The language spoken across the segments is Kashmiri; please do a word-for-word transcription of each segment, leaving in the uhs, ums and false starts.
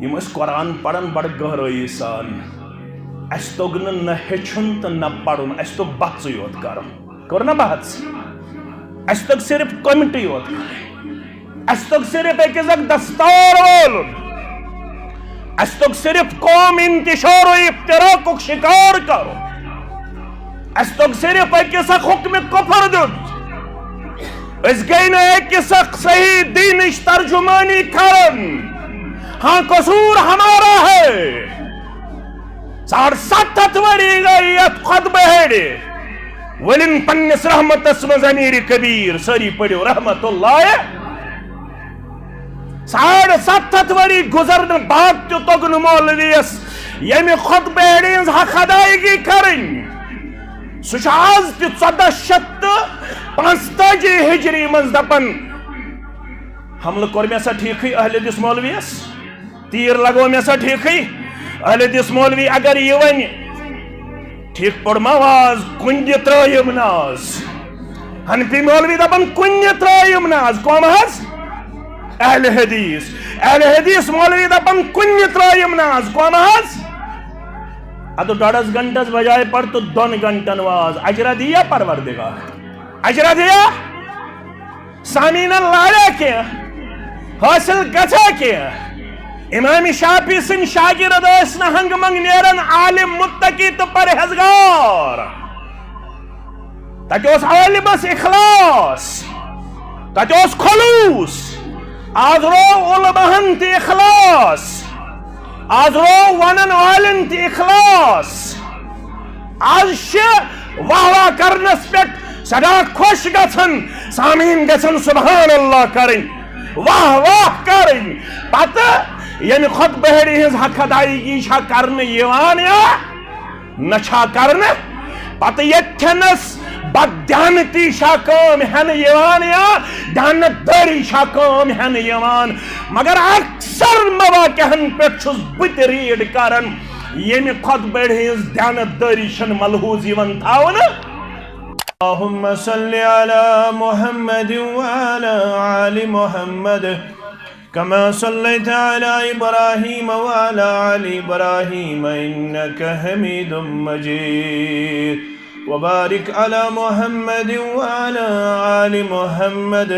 یِم ٲسۍ قرآن پران بڑٕ گہرٲیی سان۔ اَسہِ توٚگ نہٕ نہ ہیٚچھُن تہٕ نہ پرُن، اَسہِ توٚگ بحثٕے یوت کرُن۔ کوٚر نہ بحث؟ اَسہِ توٚگ صرف کمٹی یوت کرٕنۍ۔ اَسہِ توٚگ صرف أکِس اکھ دستار والُن۔ اَسہِ توٚگ صرف قوم انتشار و افتراقُک شکار کرُن۔ اَسہِ توٚگ صرف أکِس اکھ حکمِ کفر دیُن۔ أسۍ گٔے نہٕ أکِس اکھ صحیح دینٕچ ترجمٲنی کران۔ ہاں، قصور ہمارا ہے۔ ساڑھ ستھ ہتھ ؤری گٔے یتھ خطبہٕ ہیٚرِ۔ ؤلِن پننِس رحمتس منٛز امیر کبیر، سٲری پٔرِو رحمت اللہ۔ ساڑھ ستھ ہتھ ؤری گُزرنہٕ بعد تہِ توٚگ نہٕ مولویس ییٚمہِ خطبہٕ ہیٚرِ ہٕنٛز حق ادائیگی کرٕنۍ۔ سُہ چھُ آز تہِ ژۄدہ شیٚتھ تہٕ پانٛژتٲجی ہجری منٛز دپان، حملہٕ کوٚر مےٚ سا ٹھیٖکھٕے اہل حدیث مولویس؟ تیٖر لگوو مےٚ سا ٹھیٖکھٕے؟ اہل حدیث مولوی اگر یہِ وَنہِ، ٹھیٖک پوٚر ما واز؟ کُنہِ تہِ ترٛٲیِم نہٕ آز۔ حنفی مولوی دَپان، کُنہِ ترٛٲیِم نہٕ آز۔ کۄم حظ؟ اہل حدیث۔ اہل حدیث مولوی دَپان، کُنہِ ترٛٲیِم نہٕ آز۔ کۄم حظ؟ اَدٕ ڈۄڈس گھنٹس بجایہِ پَر تہٕ دۄن گھنٹن واز۔ اجرا دِیا پروردگار؟ اجرا دِیا؟ سامعیٖنن لاریا کینٛہہ؟ حٲصِل گژھا کینٛہہ؟ امام شافعی سٕنٛدۍ شاگرد ٲسۍ نہٕ ہنگہٕ منٛگہٕ نیران، عالم، متقی تہٕ پرہیزگار۔ تتہِ اوس عالمس اخلاص، تتہِ اوس خلوص۔ آز روو علماہن تہِ اخلاص، آز روو ونن والٮ۪ن تہِ اخلاص۔ آز چھِ واہ واہ کرنس پٮ۪ٹھ سدا خۄش گژھان، سامعیٖن گژھن سبحان اللہ کرٕنۍ، واہ واہ کرٕنۍ۔ پتہٕ ییٚمہِ خطبہٕ ہیٚرِ ہٕنٛز حق ادائیگی چھا کرنہٕ یِوان یا نہ چھا کرنہٕ؟ پتہٕ ییٚتھٮ۪نس بددیانتی چھا کٲم ہٮ۪نہٕ یِوان یا دیانت دٲری چھا کٲم ہٮ۪نہٕ یِوان؟ مگر اکثر مواقعن پٮ۪ٹھ چھُس بہٕ تہِ ریڈ کران، ییٚمہِ خطبہٕ ہٕنٛز دیانت دٲری چھنہٕ ملحوظ یِوان تھاونہٕ۔ اللهم صل على محمد وعلى آل محمد كما صليت على إبراهيم وعلى آل إبراهيم إنك حميد مجيد. وبارك على محمد وعلى آل محمد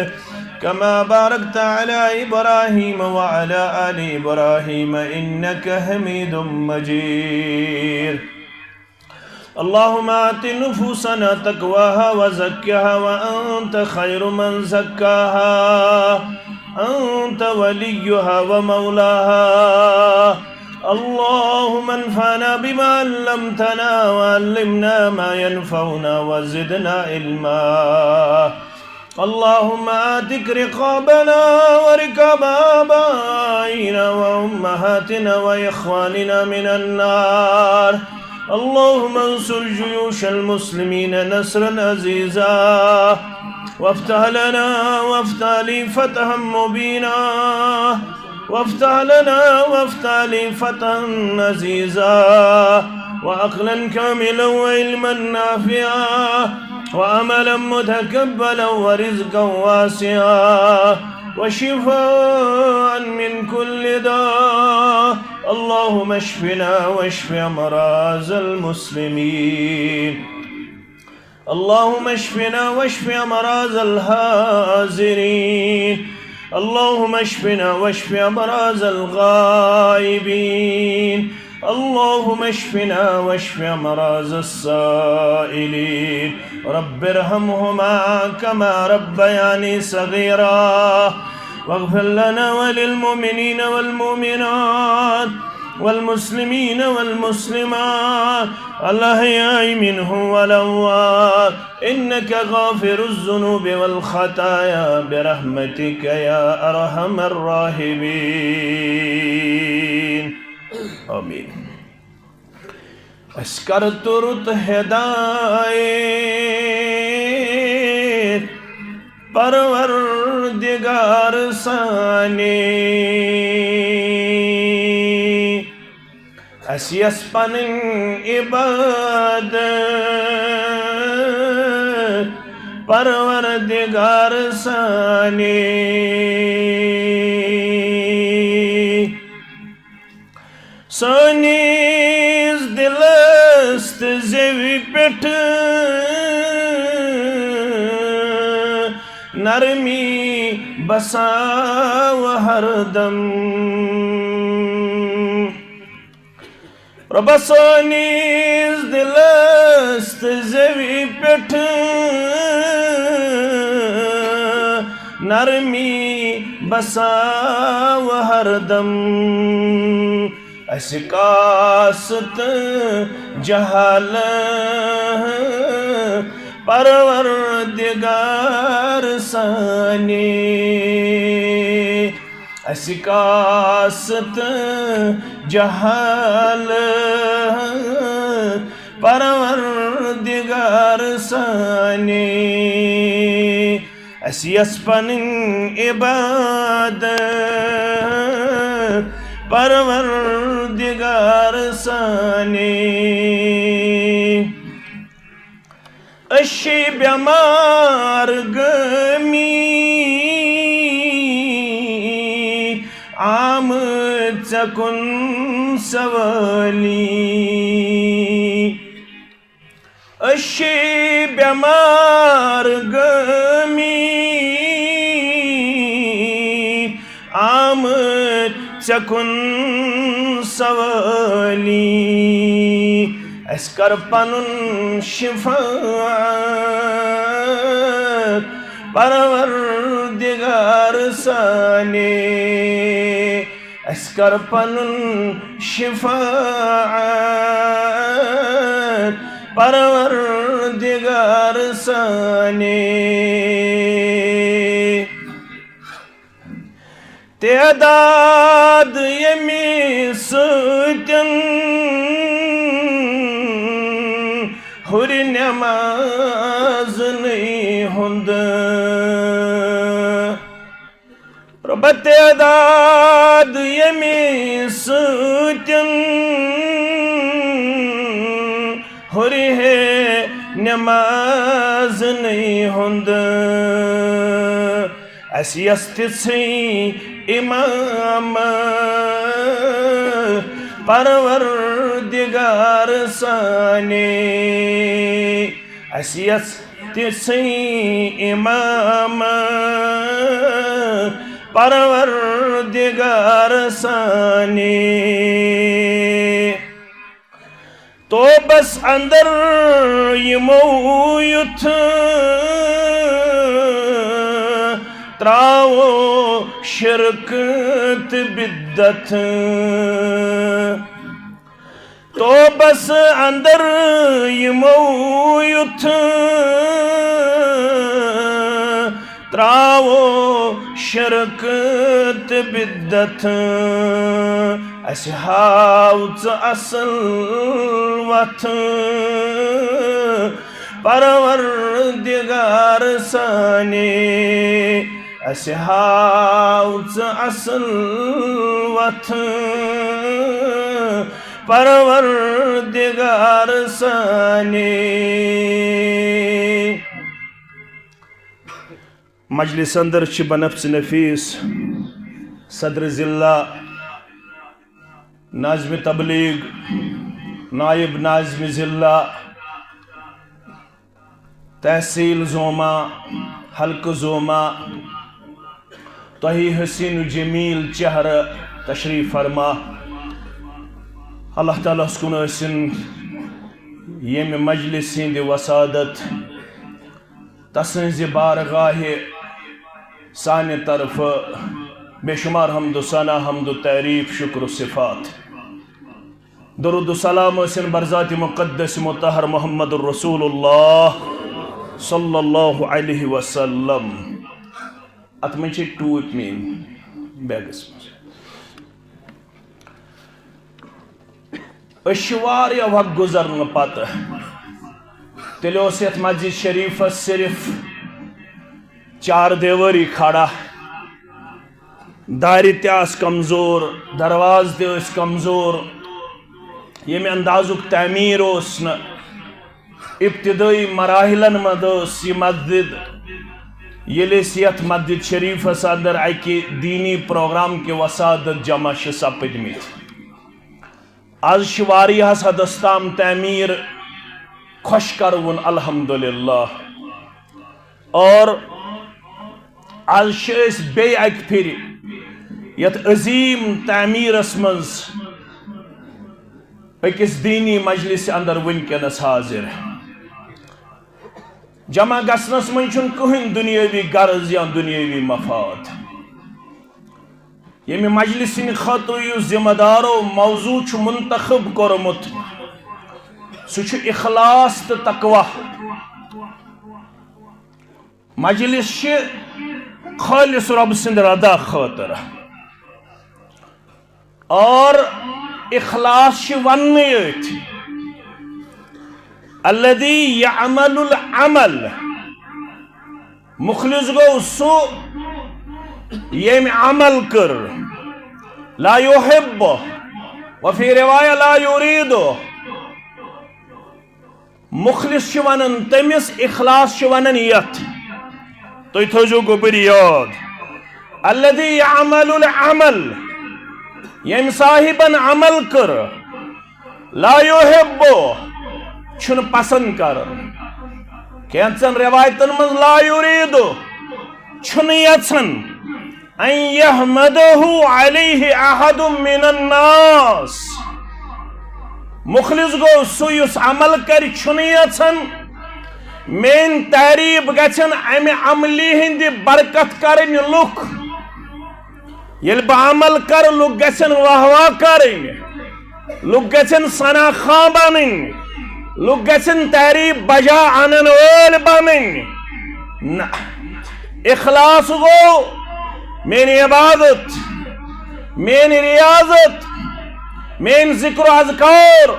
كما باركت على إبراهيم وعلى آل إبراهيم إنك حميد مجيد. اللهم آت نفوسنا تقواها وزكها وأنت خير من زكاها، أنت وليها ومولاها. اللهم انفعنا بما علمتنا وعلمنا ما ينفعنا وزدنا علما. اللهم اعتق رقابنا ورقاب آبائنا وأمهاتنا وإخواننا من النار. اللهم انصر جيوش المسلمين نصرا عزيزا، وافتح لنا وافتح لي فتحا مبينا، وافتح لنا وافتح لي فتحا عزيزا، وعقلا كاملا وعلما نافعا وعملا متقبلا ورزقا واسعا وشفاء من كل داء. اللهم اشفنا واشف أمراض المسلمين. اللهم اشفنا واشف أمراض الحاضرين. اللهم اشفنا واشف أمراض الغائبين. اللهم اشفنا واشف أمراض السائلين. رب ارحمهما كما ربياني صغيرا. واغفر لنا وللمؤمنين والمؤمنات والمسلمين والمسلمات الأحياء منهم والأموات إنك غافر الذنوب والخطايا برحمتك يا أرحم الراحمين. آمين. أسۍ کر تُرُت ہدایت پروردگار سانہِ، اَسہِ یَس پنٕنۍ عبادت پروردگار سانہِ۔ سٲنِس دِلس تہٕ زیوِ پٮ۪ٹھ نرمی بساو ہردم۔ رۄبا سٲنِس دِلس تہٕ زیوِ پٮ۪ٹھ نرمی بساو ہردم۔ اسہِ کاس تہٕ جہل پروردگار سانہِ۔ اسہِ کاس تہٕ جہل پروردگار سانہِ۔ اسہِ یژھ پنٕنۍ عبادت پروردگار سانہِ۔ أسۍ چھِ بٮ۪مار گٲمی آمٕتۍ ژےٚ کُن سوٲلی۔ أسۍ چھِ بٮ۪مار گٲمی آمٕتۍ ژےٚ کُن سوٲلی۔ اسہِ کر پنُن شفاعت پروردگار سانہِ۔ اسہِ کر پنُن شفاعت پروردگار سانہِ۔ تعداد ییٚمہِ سۭتۍ ہُرِ نٮ۪مازنٕے ہُنٛد۔ رۄبا تعداد ییٚمہِ سۭتۍ ہُرِ ہے نٮ۪مازنٕے ہُنٛد۔ اسہِ یژھ تِژھٕے امام پروردگار سانہِ۔ اسہِ یژھ تِژھٕے امام پروردگار سانہِ۔ توبس اندر یِمو یُتھ تراوو شرک تہٕ بدعت۔ توبس اندر یِمو یُتھ تراوو شرک تہٕ بدعت۔ اسہِ ہاو ژٕ اصل وتھ پروردگار سانہِ۔ اسہِ ہاو ژٕ اصل وتھ پروردگار سانہِ۔ مجلس اندر چھِ بنفس نفیس صدر ضلع، ناظم تبلیغ، نائب ناظم ضلع، تحصیل زوما، حلقہٕ زوما، تۄہہِ حسین و جمیل چہرٕ تشریف فرما۔ اللہ تعالیٰ ہس کُن ٲسِن ییٚمہِ مجلس ہٕنٛدِ وسادت، تسٕنٛزِ بارگاہہِ سانہِ طرفہٕ بے شمار حمد و ثنا، حمد و تعریف، شکر و صفات۔ درود و سلام ٲسِن برذات مقدس مطہر محمد رسول اللہ صلی اللہ علیہ وسلم۔ اتھ منٛز چھِ ٹوٗپۍ میٲنۍ بیگس منٛز۔ أسۍ چھِ واریاہ وقت گُزرنہٕ پتہٕ، تیٚلہِ اوس یتھ مسجد شریفس صرف چار دیوٲری کھڑا، دارِ تہِ آسہٕ کمزور، دروازٕ تہِ ٲسۍ کمزور، ییٚمہِ اندازُک تعمیٖر اوس نہٕ۔ ابتدٲئی مراحلن منٛز ٲس یہِ مسجد، ییٚلہِ أسۍ یتھ مسجد شریفس اندر اکہِ دینی پروگرام کہِ وسادت جمع چھِ سپٕدمٕتۍ۔ از چھِ واریاہس حدس تام تعمیٖر خۄش کروُن، الحمدللہ۔ اور از چھِ أسۍ بیٚیہِ اکہِ پھِرِ یتھ عظیٖم تعمیٖرس منٛز أکِس دیٖنی مجلسہِ اندر وٕنکیٚنس حاضر۔ جمع گژھنس منٛز چھُنہٕ کٕہٕنۍ دُنیٲوی غرض یا دُنیٲوی مفاد۔ ییٚمہِ مجلسہِ ہٕنٛدِ خٲطرٕ یُس ذمہ دارو موضوع چھُ منتخب کوٚرمُت، سُہ چھُ اخلاص تہٕ تقوی۔ مجلس چھِ خٲلص رۄب سٕنٛدِ رضا خٲطرٕ۔ اور اخلاص چھِ وننٕے أتھۍ، الذی یعمل العمل۔ مخلص گوٚو سُہ ییٚمۍ عمل کٔر، لا یحب، وفی روایہ لا یرید۔ مخلص چھِ ونان تٔمِس، اخلاص چھِ ونان یتھ۔ تُہۍ تھٲوزیو گوٚبٕرۍ یاد۔ الذی یعمل العمل، ییٚمۍ صاحبن عمل کٔر، لا یحب، چھُنہٕ پسند کران۔ کینٛژن روایتن منٛز لا یرید، چھُنہٕ یژھان۔ ان یحمدہ علیہ احد من الناس۔ مخلص گوٚو سُہ یُس عمل کرِ، چھُنہٕ یژھان میٲنۍ تعریف گژھن امہِ عملی ہٕنٛدِ برکت کرٕنۍ لُکھ۔ ییٚلہِ بہٕ عمل کرٕ، لُکھ گژھن واہ واہ کرٕنۍ، لُکھ گژھن ثنا خواں بنٕنۍ، لُکھ گژھن تعریف بجا انن وٲلۍ بنٕنۍ۔ نہ، اخلاص گوٚو میٲنۍ عبادت، میٲنۍ ریاضت، میٲنۍ ذکر و اذکار،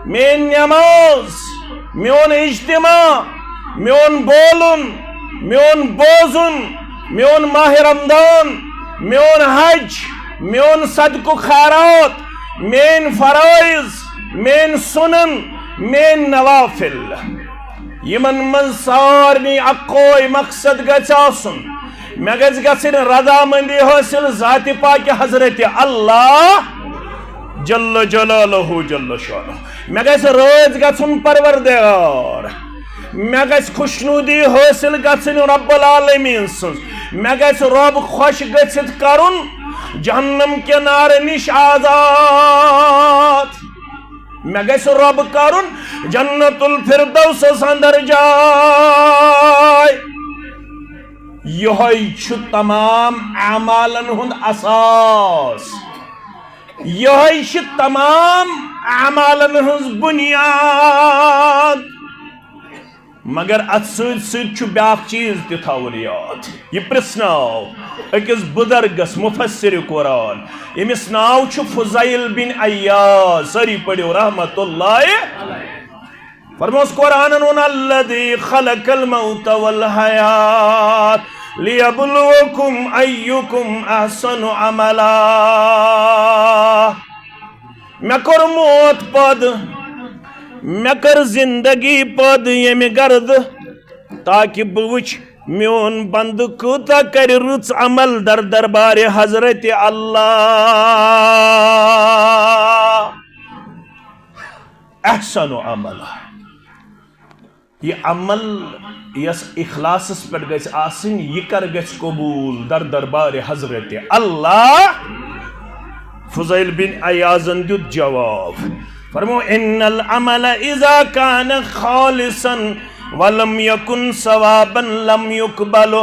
میٲنۍ نماز، میون اجتماع، میون بولُن، میون بوزُن، میون ماہ رمضان، میون حج، میون صدقہٕ خیرات، میٲنۍ فرائض، میٲنۍ سنن، میٲنۍ نوافل۔ یِمن منٛز سارنٕے اکوے مقصد گژھِ آسُن۔ مےٚ گژھِ گژھٕنۍ رضامندی حٲصِل ذاتِ پاکہِ حضرت اللہ جل جلالہ جل شانہ۔ مےٚ گژھِ رٲضۍ گژھُن پروردگار۔ مےٚ گژھِ خوشنودی حٲصِل گژھٕنۍ رب العالمین سٕنٛز۔ مےٚ گژھِ رب خۄش گٔژھِتھ کرُن، جہنم کہِ نارٕ نِش آزاد۔ مےٚ گژھِ رۄب کرُن جنت الفردوسس اندر جاے۔ یہوے چھُ تمام اعمالن ہُنٛد اساس۔ یہوے چھِ تمام اعمالن ہٕنٛز بنیاد۔ مگر اتھ سۭتۍ سۭتۍ چھُ بیاکھ چیٖز تہِ تھاوُن یاد۔ یہِ پرٛژھناو أکِس بُزرگس، مفسر قرآن، ییٚمِس ناو چھُ فضیل بن عیاض۔ سٲری پٔرِو رحمت اللہ۔ فرموس قرآنن ووٚن، الذی خلق الموت والحیات لیبلوکم ایکم احسن عملا۔ مےٚ کوٚر موت پٲدٕ، مےٚ کٔر زندگی پٲدٕ ییٚمہِ غرضہٕ، تاکہِ بہٕ وٕچھ میون بندٕ کۭژاہ کرِ رٕژ عمل در دربارِ حضرت اللہ۔ احسن عملا۔ یہِ عمل یۄس اخلاصس پٮ۪ٹھ گژھِ آسٕنۍ، یہِ کر گژھِ قبول در دربارِ حضرت اللہ؟ فضیل بن عیاضن دیُت جواب، فرمو، ان العمل اذا کان خالصا ولم یکن ثوابا لم یقبلہ۔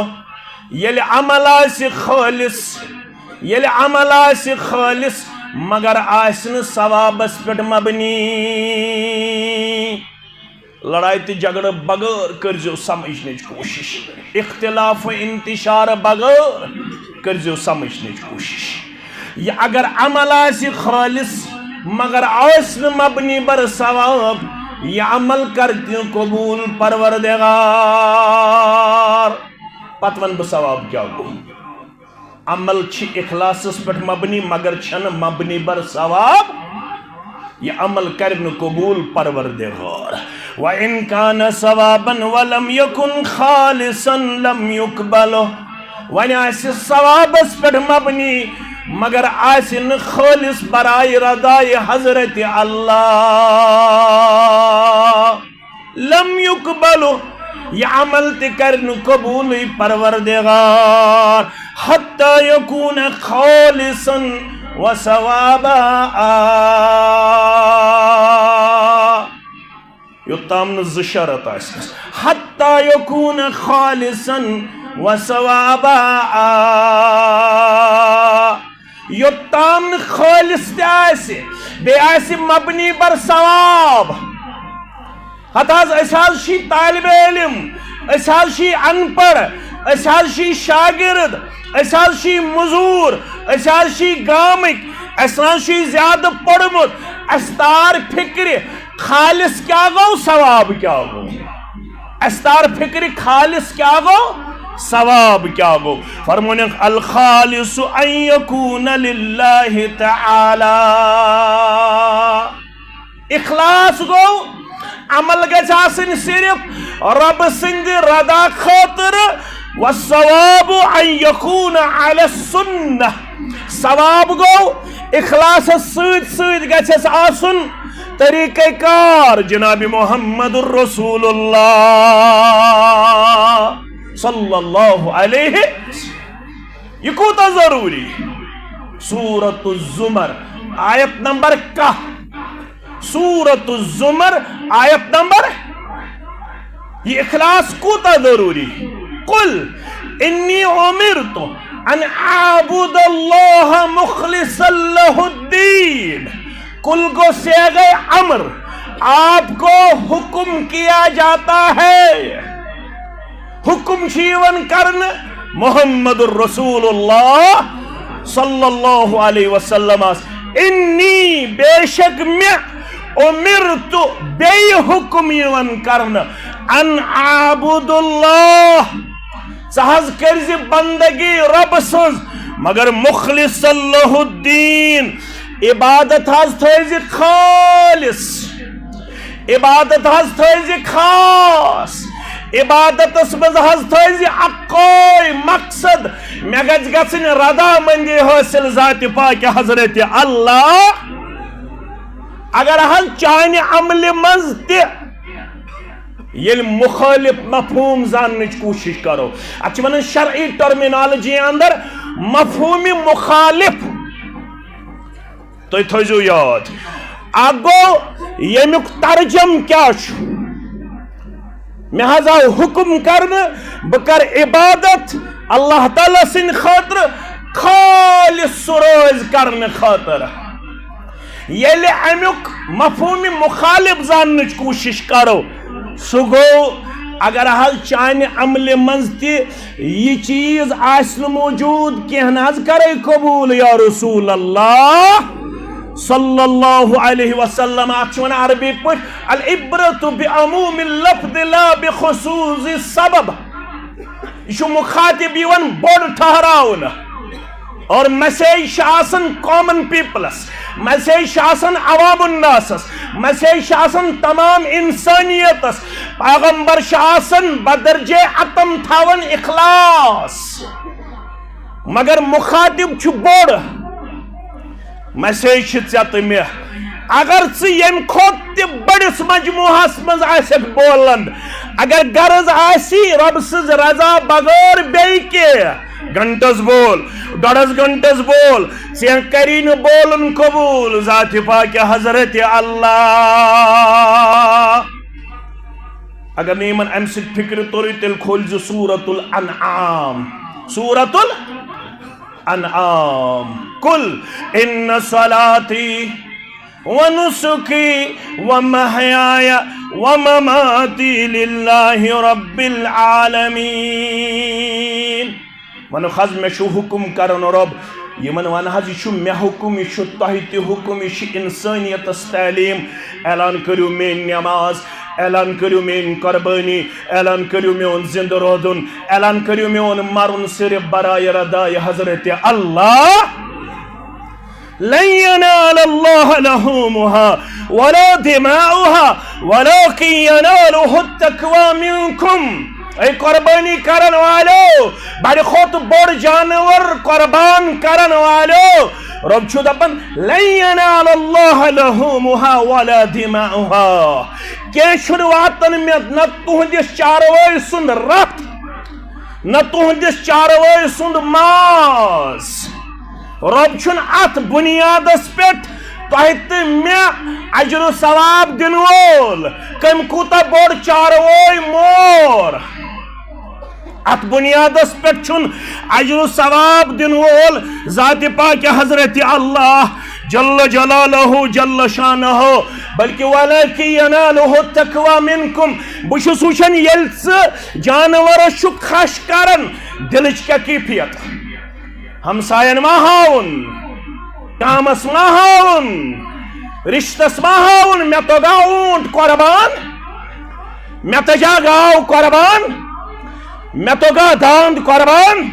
ییٚلہِ عمل آسہِ خٲلص، ییٚلہِ عمل آسہِ خٲلص مگر آسہِ نہٕ ثوابس پٮ۪ٹھ مبنی، لڑاے تہٕ جھگڑٕ بغٲر کٔرزیو سمجھنٕچ کوٗشش، اختلاف و انتشار بغٲر کٔرزیو سمجھنٕچ کوٗشش۔ یہِ اگر عمل آسہِ خٲلص مگر آسہِ نہٕ مبنی بر ثواب، یہِ عمل کر تہِ قبول پروردگار۔ پتہٕ ونہٕ بہٕ ثواب کیٛاہ گوٚو۔ عمل چھِ اخلاصس پٮ۪ٹھ مبنی، مگر چھنہٕ مبنی بر ثواب۔ یہِ عمل کرِ نہٕ قبول پروردگار۔ وَإِن كَانَ ثَوَابًا وَلَمْ يَكُنْ خَالِصًا لَمْ يُقْبَلْ۔ وۄنۍ آسہِ ثوابس پٮ۪ٹھ مبنی، مگر آسہِ نہٕ خٲلص برائے ردائے حضرت اللہ، لم یقبل، یہِ عمل تہِ کرِ نہٕ قبوٗلٕے پروردگار، حتی یکون خالصا و ثوابا، یوٚتام نہٕ زٕ شرط آسٮ۪س۔ حتی یکون خالصا و ثوابا، یوٚتام نہٕ خالص تہِ آسہِ، بیٚیہِ آسہِ مبنی بر ثواب۔ ہتہٕ حظ، أسۍ حظ چھی طالب علم، أسۍ حظ چھی ان پڑھ، أسۍ حظ چھی شاگرد، أسۍ حظ چھی مزوٗر، أسۍ حظ چھی گامٕکۍ، اَسہِ نہ حظ چھُے زیادٕ پوٚرمُت۔ اَسہِ تار فِکرِ خالص کیٛاہ گوٚو، ثواب کیٛاہ گوٚو؟ اَسہِ تار فِکرِ خالص کیٛاہ گوٚو، ثواب کیٛاہ گوٚو؟ فرمونکھ، الخالص ان یکون للہ تعالی۔ اخلاص گوٚو، عمل گژھِ آسٕنۍ صرف رۄبہٕ سٕنٛدِ رضا خٲطرٕ، والثواب ان یکون علی السنہ۔ ثواب گوٚو، اخلاصس سۭتۍ سۭتۍ گژھٮ۪س آسُن طریقہ کار جناب محمد رسول اللہ صلی اللہ علیہ۔ یہِ کوٗتاہ ضروٗری؟ سورۃ الزمر، آیت نمبر کاہ۔ سورۃ الزمر، آیت نمبر، یہِ اخلاص کوٗتاہ ضروٗری؟ قل انی امرت ان اعبد اللہ مخلصا لہ الدین۔ قل گو صیغہ امر، آپ کو حکم کیا جاتا ہے، حکم چھُ یِوان کرنہٕ محمد رسول اللہ صلی اللہ علیہ وسلمس، انی، بے شک مےٚ، امرت، بیٚیہِ حکم یِوان کرنہٕ، ان اعبد اللہ، ژٕ حظ کٔرزِ بندگی رۄبہٕ سٕنٛز، مگر مخلصا لہ الدین، عبادت حظ تھٲیزِ خالص۔ عبادت حظ تھٲیزِ خاص، عبادتس منٛز حظ تھٲیزِ اکوے مقصد، مےٚ گژھِ گژھٕنۍ رضامندی حٲصِل ذاتِ پاکِ حضرت اللہ۔ اگر حظ چانہِ عملہِ منٛز تہِ ییٚلہِ مُخٲلِف مفہوٗم زاننٕچ کوٗشِش کرو، اتھ چھِ ونان شرعی ٹرمینالوجی اندر مفہوٗمِ مُخالِف۔ تُہۍ تھٲیزیو یاد، اکھ گوٚو ییٚمیُک ترجم کیٛاہ چھُ۔ مےٚ حظ آو حُکم کرنہٕ، بہٕ کرٕ عبادت اللہ تعالیٰ سٕنٛدِ خٲطرٕ، خالص سُہ رٲضۍ کرنہٕ خٲطرٕ۔ ییٚلہِ اَمیُک مفہوٗمِ مُخالِف زاننٕچ کوٗشِش کرو، سُہ گوٚو، اگر حظ چانہِ عملہِ منٛز تہِ یہِ چیٖز آسہِ نہٕ موجود، کینٛہہ نہ حظ کرے قبول یا رسول اللہ صلی اللہ علیہ وسلم۔ اتھ چھِ ونان عربی پٲٹھۍ العبرة بعموم اللفظ لا بخصوص السبب۔ یہِ چھُ مخاطب یِوان بوٚڑ ٹھہراونہٕ۔ اور میسیج چھِ آسان کامن پیپلس، میسیج چھِ آسان عوام الناسس، میسیج چھِ آسان تمام انسانیتس۔ پیغمبر چھِ آسان بدرجے اتم تھاوان اخلاص، مگر مخاطب چھُ بوٚڑ۔ میسیج چھِ ژےٚ تہٕ مےٚ۔ اگر ژٕ ییٚمہِ کھۄتہٕ تہِ بٔڑِس مجموعس منٛز آسکھ بولان، اگر غرض آسی رۄب سٕنٛز رضا بغٲر بیٚیہِ کینٛہہ، گھنٹس بول، ڈۄڈس گھنٹس بول، ژےٚ کری نہٕ بولُن قبول ذاتِ پاکِ حضرت اللہ۔ اگر نہٕ یِمن امہِ سۭتۍ فکرِ توٚرُے، تیٚلہِ کھولۍ زِ سورۃ الانعام۔ سورۃ الانعام۔ قل ان صلاتی ونسکی ومحیای ومماتی للہ رب العالمین۔ ونُکھ حظ، مےٚ چھُ حُکُم کران رۄب، یِمن ون حظ، یہِ چھُ مےٚ حُکُم، یہِ چھُ تۄہہِ تہِ حُکُم، یہِ چھِ انسٲنیتس تعلیٖم۔ اعلان کٔرِو میٲنۍ نٮ۪ماز، اعلان کٔرِو میٲنۍ قۄربٲنی، اعلان کٔرِو میون زِندٕ روزُن، اعلان کٔرِو میون مرُن صرف برایہِ ردایہِ حضرت اللہ۔ لن ينال الله لحومها ولا دماؤها ولكن يناله التقوى منكم۔ اے قربٲنی کرن والٮ۪و، بڑِ کھۄتہٕ بوٚڑ جانور قربان کرن والٮ۪و، رۄب چھُ دپان، "لن ینال اللہ لحومها ولا دماؤها۔" کینٛہہ چھُنہٕ واتان مےٚ نہ تُہنٛدِس چاروٲے سُنٛد رتھ، نہ تُہنٛدِس چاروٲے سُنٛد ماز۔ رۄب چھُنہٕ اتھ بُنیادس پٮ۪ٹھ تۄہہِ تہٕ مےٚ اجر و ثواب دِنہٕ وول۔ کٔمۍ کوٗتاہ بوٚڑ چاروٲے مور۔ اتھ بُنیادس پٮ۪ٹھ چھُنہٕ اجر و ثواب دِنہٕ وول ذاتِ پاکِ حضرت اللہ جل جلالہ جل شانہ، بلکہ ولکن ینالہ التقوی منکم۔ بہٕ چھُس وٕچھان، ییٚلہِ ژٕ جانورس چھُکھ خش کران، دلٕچ کیٛاہ کیفیت؟ ہمساین ما ہاوُن، گامس ما ہاوُن، رشتس ما ہاوُن، مےٚ توٚگا اوٗنٹ قربان، مےٚ تجا گاو قربان، مےٚ توٚگا داند قربان،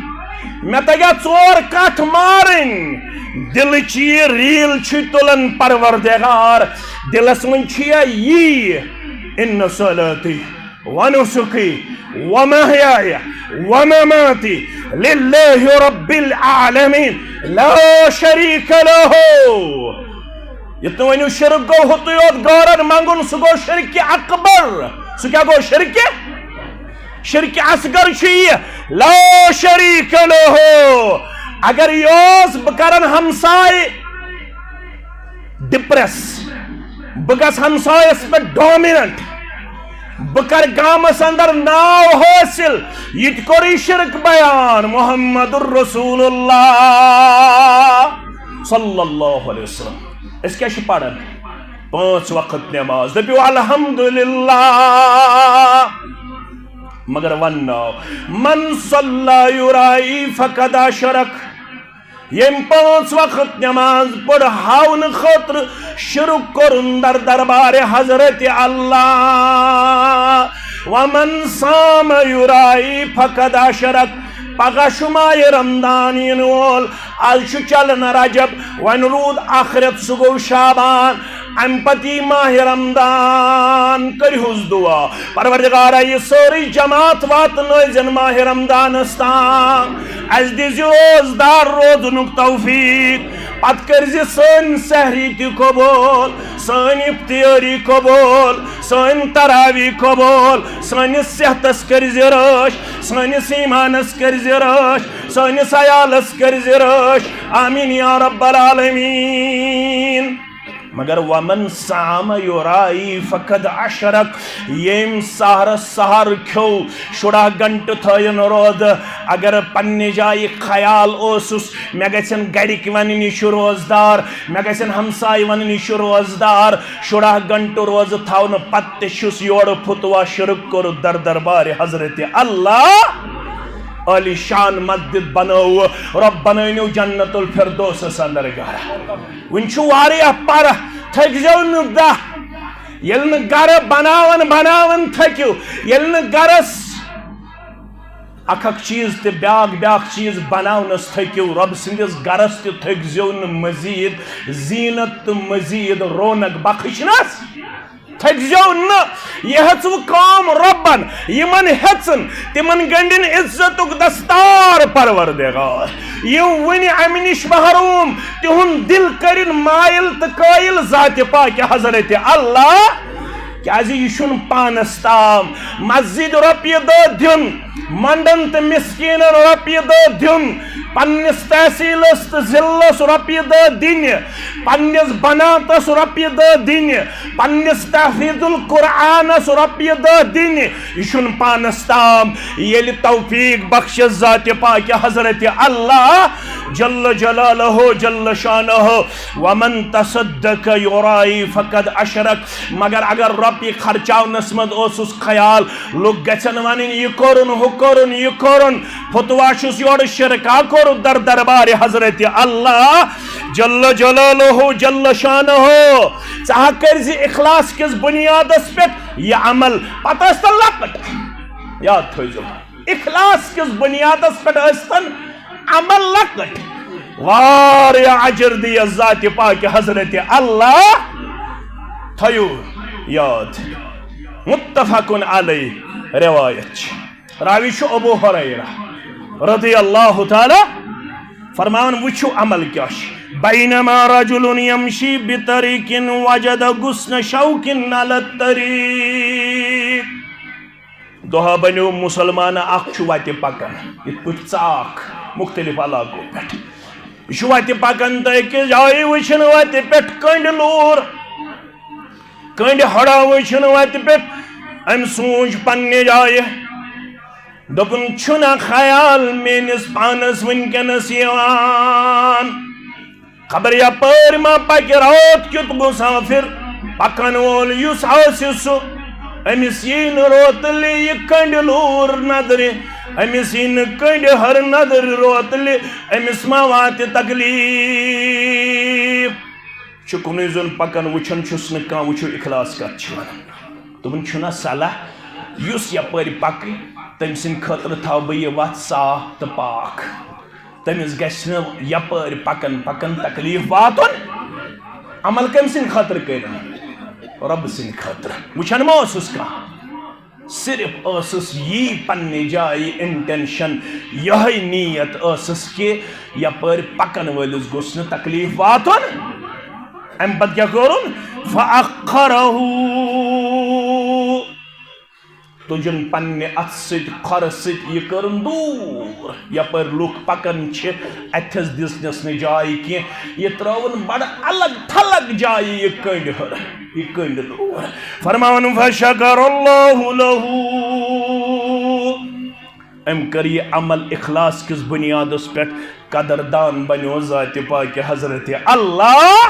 مےٚ تجا ژور کٹھ مارٕنۍ۔ دلٕچ یہِ ریل چھُ تُلان پروردگار، دلس منٛز چھُ یہِ، ان صلاتی ونسکی ومحیای ومماتی للہ رب العالمین لا شریک لہ۔ یہِ تُہۍ ؤنِو شرک گوٚو ہوٚتُے یوت غٲرن منٛگُن، سُہ گوٚو شرک اکبر۔ سُہ کیٛاہ گوٚو؟ شرک، شرک اصغر چھُ یہِ، لا شریک لہ۔ اگر یہِ اوس، بہٕ کرن ہمساے ڈپریس، بہٕ گژھٕ ہمسایس پٮ۪ٹھ ڈومیننٹ، بہٕ کرٕ گامس اندر ناو حٲصِل۔ یہِ تہِ کوٚر یہِ شرک بیان، محمد رسول اللہ صلی اللہ علیہ وسلم۔ أسۍ کیٛاہ چھِ پران؟ پانٛژھ وقت نماز۔ دٔپِو الحمدللہ۔ مگر ونناو، من صلی یرائی فقد اشرک۔ ییٚمۍ پانٛژھ وقت نماز پٔر ہاونہٕ خٲطرٕ شرک کوٚرُن در دربار حضرت اللہ۔ ومن صام یرائی فقد اشرک۔ پگاہ چھُ ماہِ رمضان یِنہٕ وول، از چھُ چلان رجب، وۄنۍ روٗد اکھ رٮ۪تھ، سُہ گوٚو شعبان، امہِ پتہٕ یی ماہِ رمضان۔ کٔرِہُس دعا، پروردگارا، یہِ سٲرٕے جماعت واتنٲوزٮ۪ن ماہِ رمضانس تام۔ اسہِ دِزِ روزدار روزنُک توفیق۔ پتہٕ کٔرزِ سٲنۍ سحری تہِ قبول، سٲنۍ افطاری قبول، سٲنۍ تراوی قبول۔ سٲنِس صحتس کٔرزِ رٲچھ، سٲنِس ایمانس کٔرزِ رٲچھ، سٲنِس عیالس کٔرزِ رٲچھ۔ آمین یا رب العالمین۔ مگر ومن صام یرائی فقد اشرک، ییٚمۍ سحرس سحر کھیوٚو، شُراہ گھنٹہٕ تھٲیِن روزٕ، اگر پننہِ جایہِ خیال اوسُس، مےٚ گژھن گرِکۍ ونٕنۍ، یہِ چھُ روزدار، مےٚ گژھن ہمساے ونٕنۍ، یہِ چھُ روزدار، شُراہ گھنٹہٕ روزٕ تھاونہٕ پتہٕ تہِ چھُس یورٕ فتویٰ شرک کوٚرُتھ در دربارِ حضرت اللہ۔ عالی شان مسجد بنٲو، رۄب بنٲونو جنت الفردوسس اندر گرٕ۔ وُنہِ چھُ واریاہ پرٕ، تھٔکۍ زیو نہٕ دہ۔ ییٚلہِ نہٕ گرٕ بناوان بناوان تھٔکِو، ییٚلہِ نہٕ گرس اکھ اکھ چیز تہٕ بیاکھ بیاکھ چیز بناونس تھٔکِو، رۄب سٕنٛدِس گرس تہِ تھٔکۍ زیو نہٕ مزید زینت تہٕ مزید رونق بخشنس۔ تھٔکزیو نہٕ، یہِ ہیٚژوٕ کٲم رۄبن، یِمن ہیٚژٕن، تِمن گنٛڈِن عزتُک دستار پروردگار۔ یِم وُنہِ امہِ نِش محروم، تِہُنٛد دِل کٔرِن مایل تہٕ قٲیل ذاتِ پاکہِ حضرت اللہ۔ کیازِ یہِ چھُنہٕ پانس تام۔ مسجد رۄپیہِ دہ دیُن، منڈن تہٕ مسکیٖنن رۄپیہِ دہ دیُن، پننِس تحصیلس تہٕ ضلعس رۄپیہِ دہ دِنہِ، پننِس بناتس رۄپیہِ دہ دِنہِ، پننِس تحفیظ القرآنس رۄپیہِ دہ دِنہِ، یہِ چھُنہٕ پانس تام۔ ییٚلہِ توفیق بخشس ذاتِ پاکہِ حضرت اللہ جل جلالہ جل شانہ، ومن تصدق یرائی فقد اشرک، مگر اگر رۄپیہِ خرچاونس منٛز اوسُس خیال، لُکھ گژھن ونٕنۍ، یہِ کوٚرُن، ہُہ کوٚرُن، یہِ کوٚرُن، فتویٰ چھُس یورٕ شرکا کوٚرُتھ در دربارِ حضرت اللہ جل جلالہ جل شانہ۔ ژٕ ہا کٔرۍ زِ اخلاص کِس بُنیادس پٮ۪ٹھ یہِ عمل۔ پتہٕ ٲسۍ تن لۄکٕٹ، یاد تھٲیزیو، اخلاص کِس بُنیادس پٮ۪ٹھ ٲسۍ تن عمل لۄکٕٹ، واریاہ اجر دِیس ذاتِ پاکہِ حضرت اللہ۔ تھٲیِو یاد، متفق علیہ روایت چھِ۔ راوی چھُ ابو ہریرہ رضی اللہ تعالی، فرماوان، وٕچھِو عمل کیٛاہ چھُ۔ بینما رجل یمشی بطریق وجد غصن شوک علی الطریق۔ دۄہا بنیو مُسلمان اکھ چھُ وتہِ پکان، یِتھ پٲٹھۍ ژاکھ مُختٔلِف علاقو پٮ۪ٹھ۔ یہِ چھُ وتہِ پکان تہٕ أکِس جایہِ وٕچھِن وتہِ پٮ۪ٹھ کٔنٛڈۍ لوٗر، کٔنٛڈۍ ہڑا وٕچھِن وتہِ پٮ۪ٹھ۔ أمۍ سوٗنٛچ پننہِ جایہِ، دوٚپُن، چھُنہ خیال میٲنِس پانس وٕنکیٚنس یِوان؟ خبر یپٲرۍ ما پکہِ راتھ کیُتھ مسافر، پکن وول یُس آسہِ سُہ، أمِس یی نہٕ روتلہِ یہِ کٔنٛڈۍ لوٗر نظرِ، أمِس یی نہٕ کٔنٛڈۍ ہر نظرِ روتلہِ، أمِس ما واتہِ تکلیف۔ چھُ کُنُے زوٚن پکان، وٕچھان چھُس نہٕ کانٛہہ، وٕچھِو اخلاص کتھ چھِ ونان۔ دوٚپُن، چھُنہ صلاح یُس یپٲرۍ پکہِ، تٔمۍ سٕنٛدِ خٲطرٕ تھاوٕ بہٕ یہِ وتھ صاف تہٕ پاک۔ تٔمِس گژھِ نہٕ یپٲرۍ پکان پکان تکلیف واتُن۔ عمل کٔمۍ سٕنٛدِ خٲطرٕ کٔرِن؟ رۄبہٕ سٕنٛدِ خٲطرٕ۔ وٕچھان ما اوسُس کانٛہہ؟ صرف ٲسٕس یی پننہِ جایہِ intention، یِہوٚے نیت ٲسٕس کہِ یپٲرۍ پکن وٲلِس گوٚژھ نہٕ تکلیف واتُن۔ امہِ پتہٕ کیٛاہ کوٚرُن؟ فَأَخَّرَهُ۔ تُجُن پننہِ اتھٕ سۭتۍ، کھۄرٕ سۭتۍ، یہِ کٔرٕن دوٗر۔ یپٲرۍ لُکھ پکان چھِ، اتھس دِژنس نہٕ جاے کینٛہہ، یہِ ترٲوٕن بڑٕ الگ تھلگ جایہِ یہِ کٔنٛڈۍ ہر، یہِ کٔنٛڈۍ لوٗر۔ فرماوان، فشکر اللہ لہ۔ أمۍ کٔر یہِ عمل اخلاص کِس بُنیادس پٮ۪ٹھ۔ قدردان بنیو ذاتِ پاکِ حضرت اللہ۔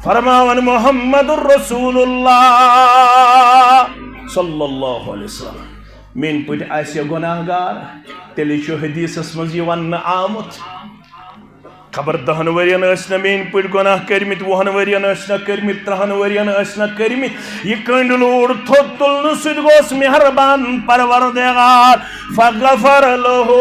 فرماوان محمد رسول اللہ صلی اللہ علیہ وسلم، میٲنۍ پٲٹھۍ آسہِ گۄناہ گار، تیٚلہِ چھُ حدیثس منٛز یہِ وننہٕ آمُت، خبر دہن ؤرین ٲسۍ نہ میٲنۍ پٲٹھۍ گۄناہ کٔرمٕتۍ، وُہن ؤرین ٲسۍ نہ کٔرمٕتۍ، ترہن ؤرین ٲسۍ نہ کٔرمٕتۍ، یہِ کٔنٛڈۍ لوٗر تھوٚد تُلنہٕ سۭتۍ گوٚوس مہربان پروردگار۔ فغفر لہ۔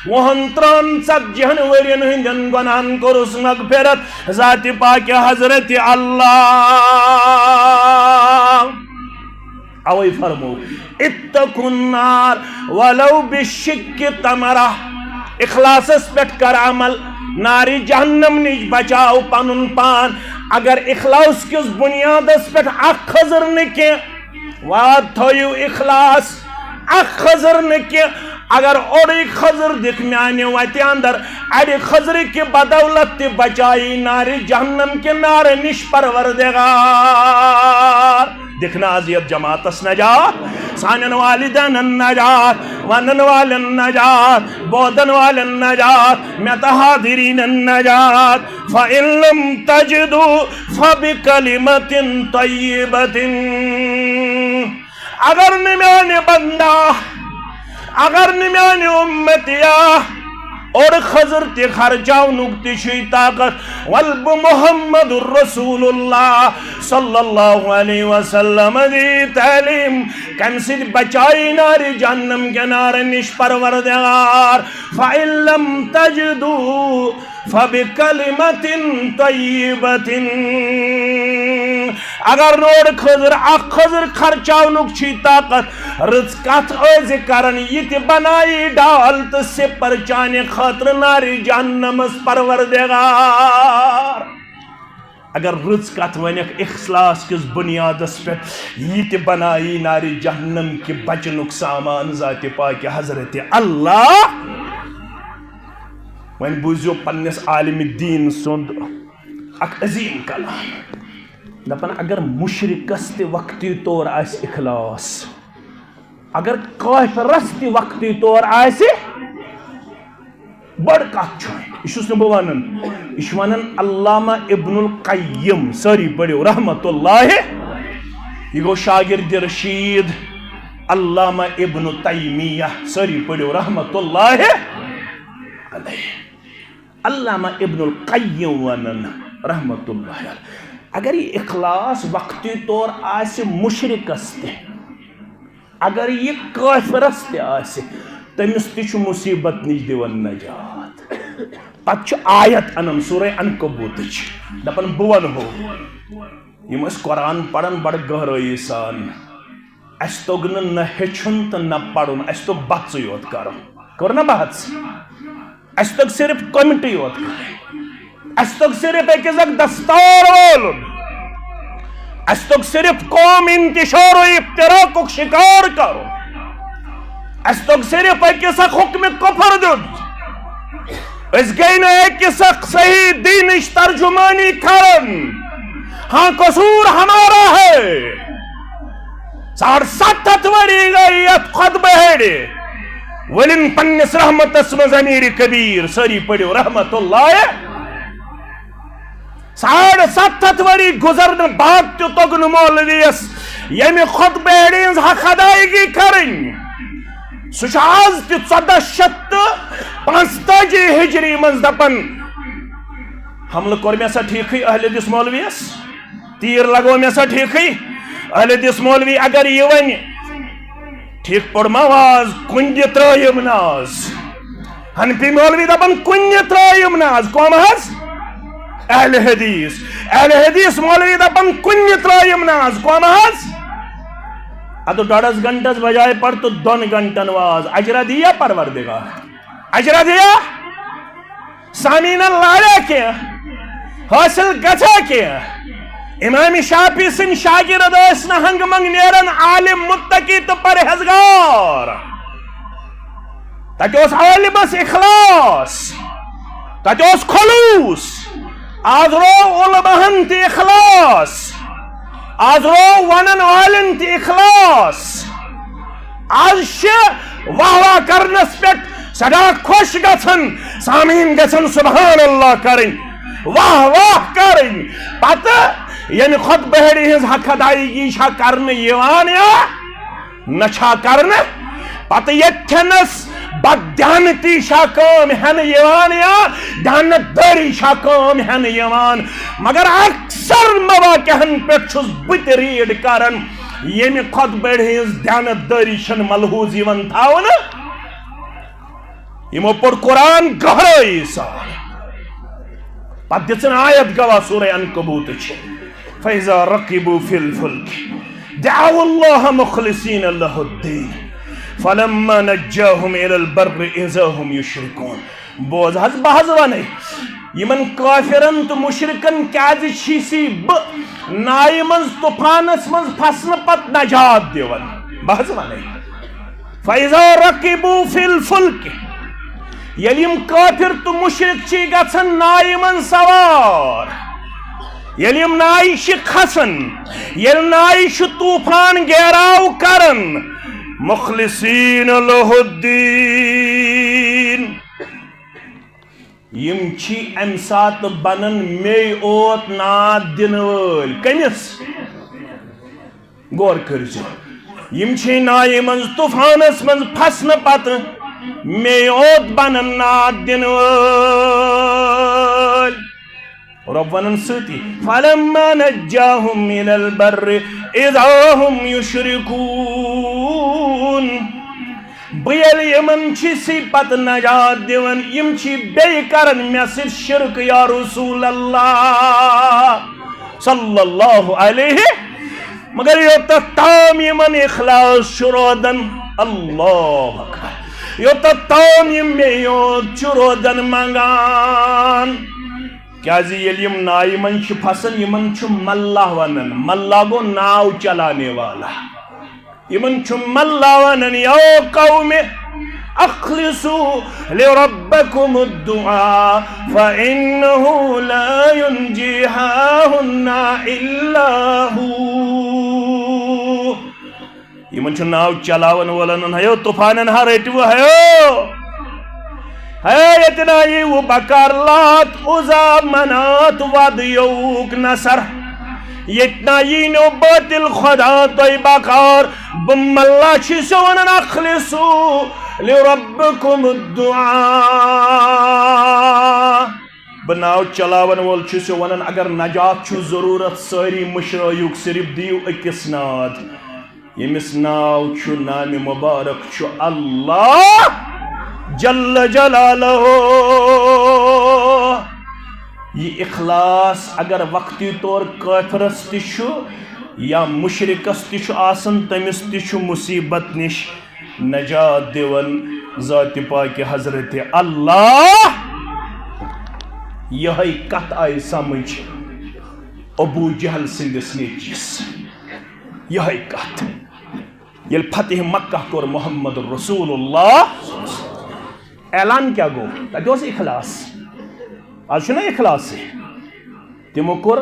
وُہن، ترہن، ژتجی ہن ؤرین ہٕنٛدٮ۪ن گۄناہن کوٚرُس مغفرت ذاتِ پاکِ حضرت اللہ۔ اوے فرمو، اتقوا النار ولو بشق تمرہ۔ اخلاصس پٮ۪ٹھ کر عمل، نارِ جہنم نِش بچاو پنُن پان۔ اگر اخلاص کِس بُنیادس پٮ۪ٹھ اکھ خٔزٕر نہٕ کینٛہہ، واد تھٲیِو اخلاص، اکھ خٔزٕر نہٕ کینٛہہ، اگر اوٚڑُے خٔزٕر دِکھ میانہِ وتہِ اندر، اڑِ خٔزرِ کہِ بدولت تہِ بچایی نارِ جہنم کہِ نارٕ نِش پروردگار۔ دِکھ نہ از یتھ جماعتس نجات، سانٮ۪ن والدینن نجات، ونن والٮ۪ن نجات، بوزن والٮ۪ن نجات، مےٚ تہٕ حاضریٖنن نجات۔ فَإِن لَّمْ تَجِدُوا فَبِكَلِمَةٍ طَيِّبَةٍ۔ اگر نہٕ میانہِ بندا، اگر نہٕ میانہِ اُمتیا، اوٚڑ خٔزٕر تہِ خرچاونُک تہِ چھُے طاقت، ول بہٕ محمد رسول اللہ صلی اللہ علیہ وسلم دی تعلیٖم، کمہِ سۭتۍ بچایی نارِ جہنم کہِ نارٕ نِش پروردگار۔ فَإِن لَّمْ تَجِدُوا فَبِكَلِمَةٍ طَيِّبَةٍ۔ اگر نہٕ اوٚڑ خٔزٕر، اکھ خٔزٕر خرچاونُک چھُے طاقت، رٕژ کتھ ٲسۍ زِ کران، یہِ تہِ بنایی ڈال تہٕ سِپر چانہِ خٲطرٕ نارِ جہنمس پروردگار۔ اگر رٕژ کتھ ونکھ اخلاص کِس بنیادس پٮ۪ٹھ، یہِ تہِ بنایی نارِ جہنم کہِ بچنُک سامان ذاتِ پاکِ حضرت اللہ۔ وۄنۍ بوٗزِو پننِس عالمِ دیٖن سُنٛد اکھ عظیٖم کلام۔ دپان، اگر مُشرِکس تہِ وقتی طور آسہِ اخلاص، اگر کٲفرس تہِ وقتی طور آسہِ، بٔڑ کتھ چھُ۔ یہِ چھُس نہٕ بہٕ ونان، یہِ چھُ ونان علامہ ابن القیم، سٲری پٔرِو، رحمت اللہ۔ یہِ گوٚو شاگرد رشید علامہ ابن تیمیہ، سٲری پٔرِو، رحمت اللہ علیہ۔ علامہ ابن القیم ونان رحمت اللہ علیہ، اگر یہِ اخلاص وقتی طور آسہِ مُشرِکس تہِ، اگر یہِ کٲفرس تہِ آسہِ، تٔمِس تہِ چھُ مُصیبت نِش دِوان نجات۔ پتہٕ چھُ آیت انان سورہ عنکبوتٕچ، دپان، بہٕ ونہو، یِم ٲسۍ قرآن پران بڑٕ گہرٲیی سان۔ اَسہِ توٚگ نہٕ نہ ہیٚچھُن تہٕ نہ پَرُن، اَسہِ توٚگ بَژٕے یوت کَرُن۔ کوٚر نہ بَژ؟ اَسہِ توٚگ صرف کوٚمِٹی یوت کَرٕنۍ۔ اَسہِ توٚگ صرف أکِس اکھ دستار والُن۔ اَسہِ توٚگ صرف قوم انتشار و افتراقُک شکار کَرُن۔ اَسہِ توٚگ صرف أکِس اکھ حُکمِ کُفر دیُن۔ أسۍ گٔے نہٕ أکِس اکھ صحیح دیٖنٕچ ترجمٲنی کَران۔ ہاں، قصور ہمارا ہے۔ ساڑ ستھ ہتھ ؤری گٔے یَتھ خطبہٕ ہیٚرِ۔ ؤلِن پننِس رحمتس منٛز امیر کبیر، سٲری پٔرِو رحمت اللہ۔ ساڑ ستھ ہتھ ؤری گُزرنہٕ بعد تہِ توٚگ نہٕ مولویَس ییٚمہِ خطبہٕ ہیٚرِ ہٕنٛز حق ادائیگی کرٕنۍ۔ سُہ چھُ آز تہِ ژۄدہ شیٚتھ تہٕ پانٛژتٲجی ہجری منٛز دپان، حملہٕ کوٚر مےٚ سا ٹھیٖکھٕے اہل حدیث مولویَس؟ تیر لگو مےٚ سا ٹھیٖکھٕے؟ اہل حدیث مولوی اگر یہِ وَنہِ، ٹھیٖک پوٚر ما واز؟ کُنہِ تہِ ترٲیِم نہٕ آز۔ حنفی مولوی دپان، کُنہِ ترٲیِم نہٕ آز۔ کۄم حظ؟ اہل حدیث۔ اہل حدیث مولوی دپان، کُنہِ ترٲیِم نہٕ آز۔ کۄم حظ؟ ادٕ ڈۄڈس گھنٹس بجائے پر تو دۄن گھنٹن واز۔ اجرا دِیا پروردگار؟ اجرا دِیا؟ سامعیٖنن لاریا کینٛہہ؟ حٲصِل گژھا کینٛہہ؟ امام شافعی سٕنٛدۍ شاگرد ٲسۍ نہٕ ہنگہٕ منٛگہٕ نیران، عالم، متقی تہٕ پرہیزگار۔ تتہِ اوس عالمس اخلاص، تتہِ اوس خلوص۔ آز روو علماہن تہِ اخلاص، آز روو ونن والٮ۪ن تہِ اخلاص۔ آز چھِ واہ واہ کرنس پٮ۪ٹھ سدا خۄش گژھان، سامعیٖن گژھن سبحان اللہ کرٕنۍ، واہ واہ کرٕنۍ۔ پتہٕ ییٚمہِ خطبہٕ ہیٚرِ ہٕنٛز حق ادائیگی چھا کرنہٕ یِوان یا نہ چھا کرنہٕ؟ پتہٕ ییٚتھٮ۪نس بددیانتی چھا کٲم ہٮ۪نہٕ یِوان یا دیانت دٲری چھا کٲم ہٮ۪نہٕ یِوان؟ مگر اکثر مواقعن پٮ۪ٹھ چھُس بہٕ تہِ ریڈ کران، ییٚمہِ خطبہٕ ہٕنٛز دیانت دٲری چھنہٕ ملحوظ یِوان تھاونہٕ۔ یِمو پوٚر قرآن گہرٲیی سان۔ پتہٕ دِژٕن آیت گواہ سورہ عنکبوتٕچ، فَإِذَا رَكِبُوا فِي الْفُلْكِ دَعَوُا اللَّهَ مُخْلِصِينَ لَهُ الدِّينَ فَلَمَّا نَجَّاهُمْ إِلَى الْبَرِّ إِذَا هُمْ يُشْرِكُونَ۔ بوز حظ، بہٕ حظ وَنَے، یِمن کافرن تہٕ مُشرِکن کیازِ چھِسی بہٕ نایہِ منٛز طوفانس منٛز پھسنہٕ پتہٕ نجات دِوان؟ بہٕ حظ وَنَے، فَإِذَا رَكِبُوا فِي الْفُلْكِ، ییٚلہِ یِم کافر تہٕ مُشرِک چھِ گژھان نایہِ منٛز سوار، ییٚلہِ یِم نایہِ چھِ کھسان، ییٚلہِ نایہِ چھُ طوفان گیراو کران، مُخْلِصِينَ لَهُ الدِّينَ، یِم چھی امہِ ساتہٕ بنن مے اوت ناد دِنہٕ وٲلۍ۔ کٔمِس؟ غور کٔرزِ۔ یِم چھی نایہِ منٛز طوفانس منٛز پھسنہٕ پتہٕ مے اوت بنن ناد دِنہٕ وٲلۍ۔ رۄب ونان سۭتی، فَلَمَّا نَجَّاهُمْ إِلَى الْبَرِّ إِذَا هُمْ يُشْرِكُونَ۔ بہٕ ییٚلہِ یِمن چھِسی پتہٕ نجات دِوان، یِم چھی بیٚیہِ کران مےٚ سۭتۍ شرک یا رسول اللہ صلی اللہ علیہ۔ مگر یوٚتتھ تام یِمن اخلاص چھُ روزان، اللہ اکبر، یوٚتتھ تام یِم مےٚ یوت چھُ روزان منگان۔ کیازِ ییٚلہِ یِم نایہِ منٛز چھِ پھسان، یِمن چھُ ملا ونان۔ ملا گوٚو ناو چلانے والا۔ یِمن چھُ ملا ونان، یا قوم اخلصوا لربکم الدعاء فإنه لا ينجيها هنا إلا هو۔ یِمن چھُ ناو چلاون وولن، ہیو طوفانن ہا رٔٹِو، ہیو۔ ہے، ییٚتہِ نا یی وٕ بکار لات، عزا، منات، وَد یوٗک نثر۔ ییٚتہِ نا یی نو باطل خدا تۄہہِ بکار۔ بہٕ ملا چھُسو ونان، اخلصو لربکم الدعاء۔ بہٕ ناو چلاون وول چھُسو ونان، اگر نجات چھُ ضروٗرت، سٲری مٔشرٲیوٗکھ، صرف دِیِو أکِس ناد۔ ییٚمِس ناو چھُ، نامِ مُبارک چھُ اللہ جل جلالہ۔ یہِ اخلاص اگر وقتی طور کٲفرس تہِ چھُ، یا مشرکس تہِ چھُ آسان، تٔمِس تہِ چھُ مصیبت نِش نجات دِوان ذاتِ پاکہِ حضرت اللہ۔ یِہے کتھ آیہِ سمجھ ابو جہل سٕنٛدِس نیٚچوِس۔ یِہے کتھ۔ ییٚلہِ فتح مکہ کوٚر محمد رسول اللہ، اعلان کیٛاہ گوٚو؟ تتہِ اوس اخلاص۔ از چھُنہ اخلاصٕے۔ تِمو کوٚر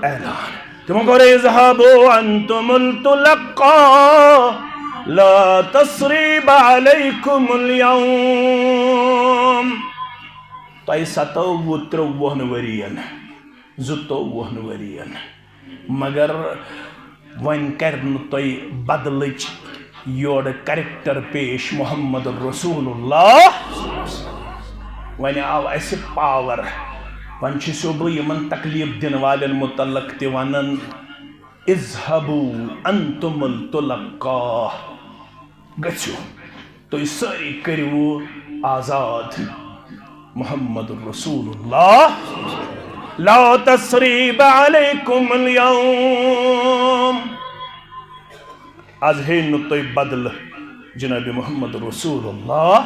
اعلان۔ تِمو کوٚر، "اذهبوا انتم الطلقاء لا تثريب عليكم اليوم۔" تۄہہِ ستٲووٕ ترٛۆوُہن ؤرین، زٕتووُہن ؤرین، مگر وۄنۍ کرِ نہٕ تۄہہِ بدلٕچ یورٕ کریکٹر پیش محمد رسول اللہ۔ وۄنۍ آو اسہِ پاور۔ وۄنۍ چھُسو بہٕ یِمن تکلیف دِنہٕ والٮ۪ن متعلق تہِ ونان، "اذهبوا انتم الطلقاء۔" گٔژھِو، تُہۍ سٲری کٔرِو آزاد۔ محمد رسول اللہ، لا تثریب علیکم الیوم۔ از ہے نہٕ تُہۍ بدلہٕ جناب محمد رسول اللہ۔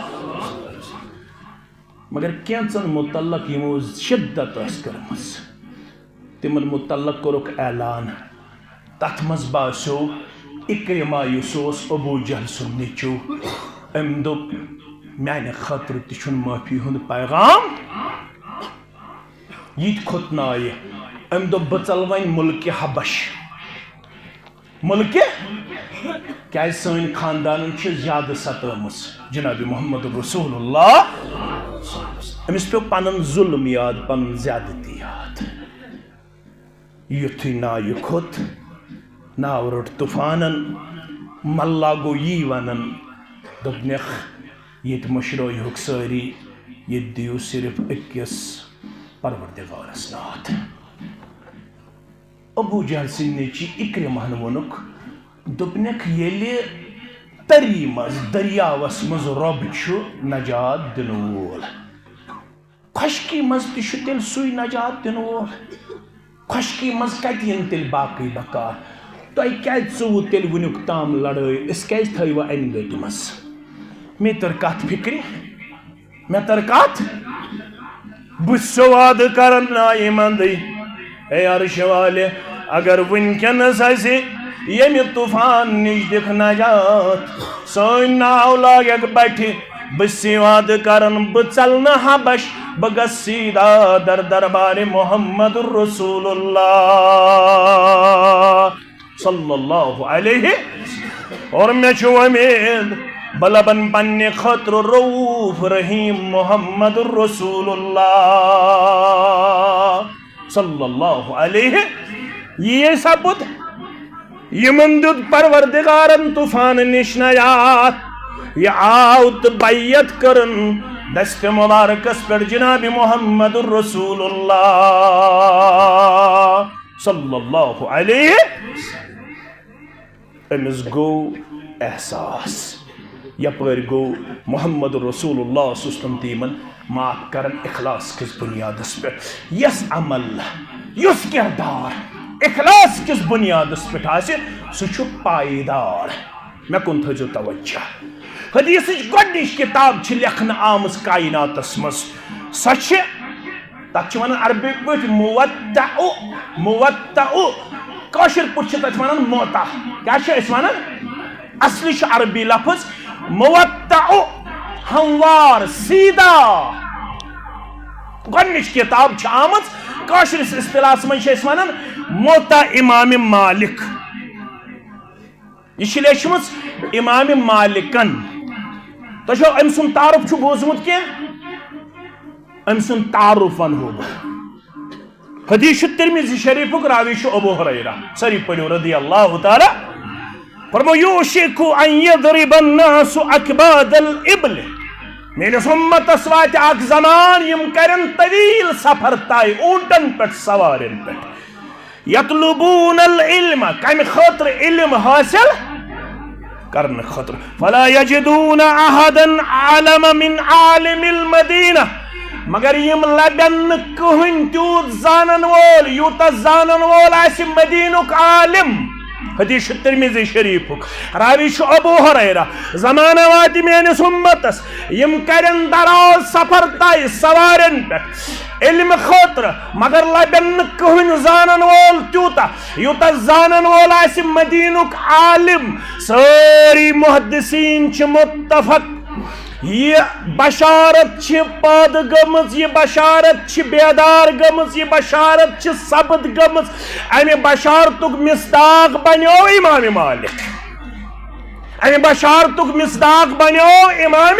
مگر کینٛژن متعلق یِمو شدت ٲس کٔرمٕژ، تِمن متعلق کوٚرُکھ اعلان۔ تتھ منٛز باسیو اکرمہ، یُس اوس ابو جہل سُنٛد نیٚچو، أمۍ دوٚپ، "میانہِ خٲطرٕ تہِ چھُنہٕ معٲفی ہُنٛد پیغام یہِ تہِ کھوٚت نایہِ۔" أمۍ دوٚپ، "بہٕ ژلہٕ وۄنۍ ملکہِ حبش۔" ملکہِ، کیازِ سٲنۍ خاندانن چھِ زیادٕ ستٲومٕژ جناب محمد رسول اللہ۔ أمِس پیوٚو پنُن ظلم یاد، پنُن زیادتی یاد۔ یُتھُے نایہِ کھوٚت، ناو روٚٹ طوفانن، ملا گوٚو یی ونان، دوٚپنکھ، "ییٚتہِ مٔشرٲیہُکھ سٲری، ییٚتہِ دِیِو صرف أکِس پروردگارس ناد۔" ابو جہل سٕنٛدۍ نیٚچی اکرمہن ووٚنُکھ، دوٚپنکھ، "ییٚلہِ تری منٛز، دٔریاوس منٛز رۄب چھُ نجات دِنہٕ وول، خۄشکی منٛز تہِ چھُ تیٚلہِ سُے نجات دِنہٕ وول۔ خۄشکی منٛز کتہِ یِن تیٚلہِ باقٕے بکار؟ تۄہہِ کیازِ ژوٚوُ تیٚلہِ وُنیُک تام لڑٲے؟ أسۍ کیازِ تھٲیوٕ انہِ گٔٹہِ منٛز؟" مےٚ تٔر کتھ فکرِ۔ مےٚ تٔر کتھ، بہٕ چھُسو وعدٕ کران نایہِ منٛدٕے، اے عرشہِ والہِ، اگر وٕنکیٚنس اسہِ ییٚمہِ طوفان نِش دِکھ نجات، سٲنۍ ناو لاگکھ بٹھِ، بہٕ چھُسے وعدٕ کران، بہٕ ژلہٕ نہٕ حبش، بہٕ گژھٕ سیٖدا در دربارِ محمد رسول اللہ۔ صلی اللہ علیہ۔ اور مےٚ چھُ وۄمید بہٕ لبن پننہِ خٲطرٕ رؤوف رحیم محمد رسول اللہ صلی اللہ علیہ۔ یی سپُد، یِمن دیُت پروردگارن طوفان نِش نجات۔ یہِ آو تہٕ بیعت کٔرٕن دستِ مبارکس پٮ۪ٹھ جناب محمد رسول اللہ۔ صلی اللہ علیہ۔ أمِس گوٚو احساس، یپٲرۍ گوٚو محمد رسول اللہ صلی اللہ علیہ وسلم تہِ یِمن معاف کران اخلاص کِس بُنیادس پٮ۪ٹھ۔ یس عمل، یُس کردار اخلاص کِس بُنیادس پٮ۪ٹھ آسہِ، سُہ چھُ پایدار۔ مےٚ کُن تھٲیزیو توجہ۔ حدیثٕچ گۄڈٕنِچ کِتاب چھِ لیکھنہٕ آمٕژ کائناتس منٛز، سۄ چھِ، تَتھ چھِ وَنان عربی پٲٹھۍ موطأ، موطأ۔ کٲشِر پٲٹھۍ چھِ تَتھ وَنان موطأ۔ کیٛاہ چھِ أسۍ وَنان؟ اصلی چھُ عربی لفظ موطأ، ہموار، سیدھا۔ گۄڈٕنِچ کِتاب چھِ آمٕژ، کٲشرِس اصطلاحس منٛز چھِ أسۍ وَنان موطأ امام مالک۔ یہِ چھِ لیچھمٕژ امام مالکن۔ تۄہہِ چھو أمۍ سُنٛد تعارُف چھُ بوٗزمُت کینٛہہ؟ أمۍ سُنٛد تعارُف ونہو بہٕ۔ حدیث چھُ ترمذی شریفُک، راوی چھُ ابو ہریرہ۔ سٲری پٔرِو رضی اللہ تعالیٰ۔ فرمو، "یوشک ان یضرب الناس اکباد الابل۔" میٲنِس امتس واتہِ اکھ زمان، یِم کرن طویل سفر طے، اوٗنٹن پٮ۪ٹھ، سوارٮ۪ن پٮ۪ٹھ۔ یطلبون العلم، کمہِ خٲطرٕ؟ علم حٲصِل کرنہٕ خٲطرٕ۔ فلا یجدون احدا اعلم من عالم المدینہ، مگر یِم لبن نہٕ کٕہٕنۍ تیوٗت زانن وول، یوٗتاہ زانن وول آسہِ مدینُک عالم۔ حدیث چھُ ترمذی شریفُک، راوی چھُ ابو ہریرہ۔ زمانہ واتہِ میٲنِس اُمتس، یِم کرن دراز سفر طے سوارٮ۪ن پٮ۪ٹھ علمہٕ خٲطرٕ، مگر لبن نہٕ کٕہٕنۍ زانن وول تیوٗتاہ، یوٗتاہ زانن وول آسہِ مدینُک عالم۔ سٲری محدثین چھِ متفق، یہِ بشارت چھِ پٲدٕ گٔمٕژ، یہِ بشارت چھِ بیدار گٔمٕژ، یہِ بشارت چھِ ثبت گٔمٕژ۔ امہِ بشارتُک مصداق بنیو امام مالک۔ امہِ بشارتُک مصداق بنیو امام،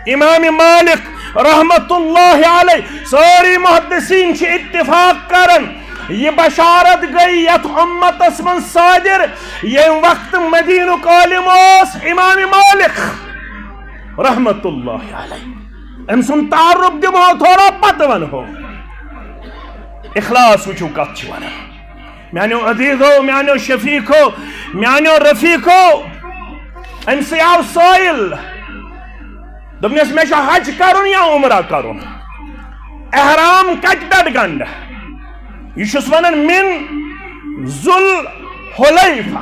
امام مالک رحمت اللہ علیہ۔ سٲری محدثین چھِ اتفاق کران، یہِ بشارت گٔے یتھ امتس منٛز صادر، ییٚمہِ وقتہٕ مدینُک عالم اوس امام مالک رحمت اللہ علیہ۔ أمۍ سُنٛد تعارف دِمو تھوڑا، پتہٕ ونہو۔ اخلاص وٕچھِو کتھ چھِ ونان۔ میانیو عزیزو، میانیو شفیقو، میانیو رفیقو، أمۍ سٕے آو سٲیِل۔ دوٚپنَس، "مےٚ چھُ حج کرُن یا عمرہ کرُن؟ احرام کتہِ پٮ۪ٹھ گنڈٕ؟" یہِ چھُس ونان، "من ذوالحلیفہ۔"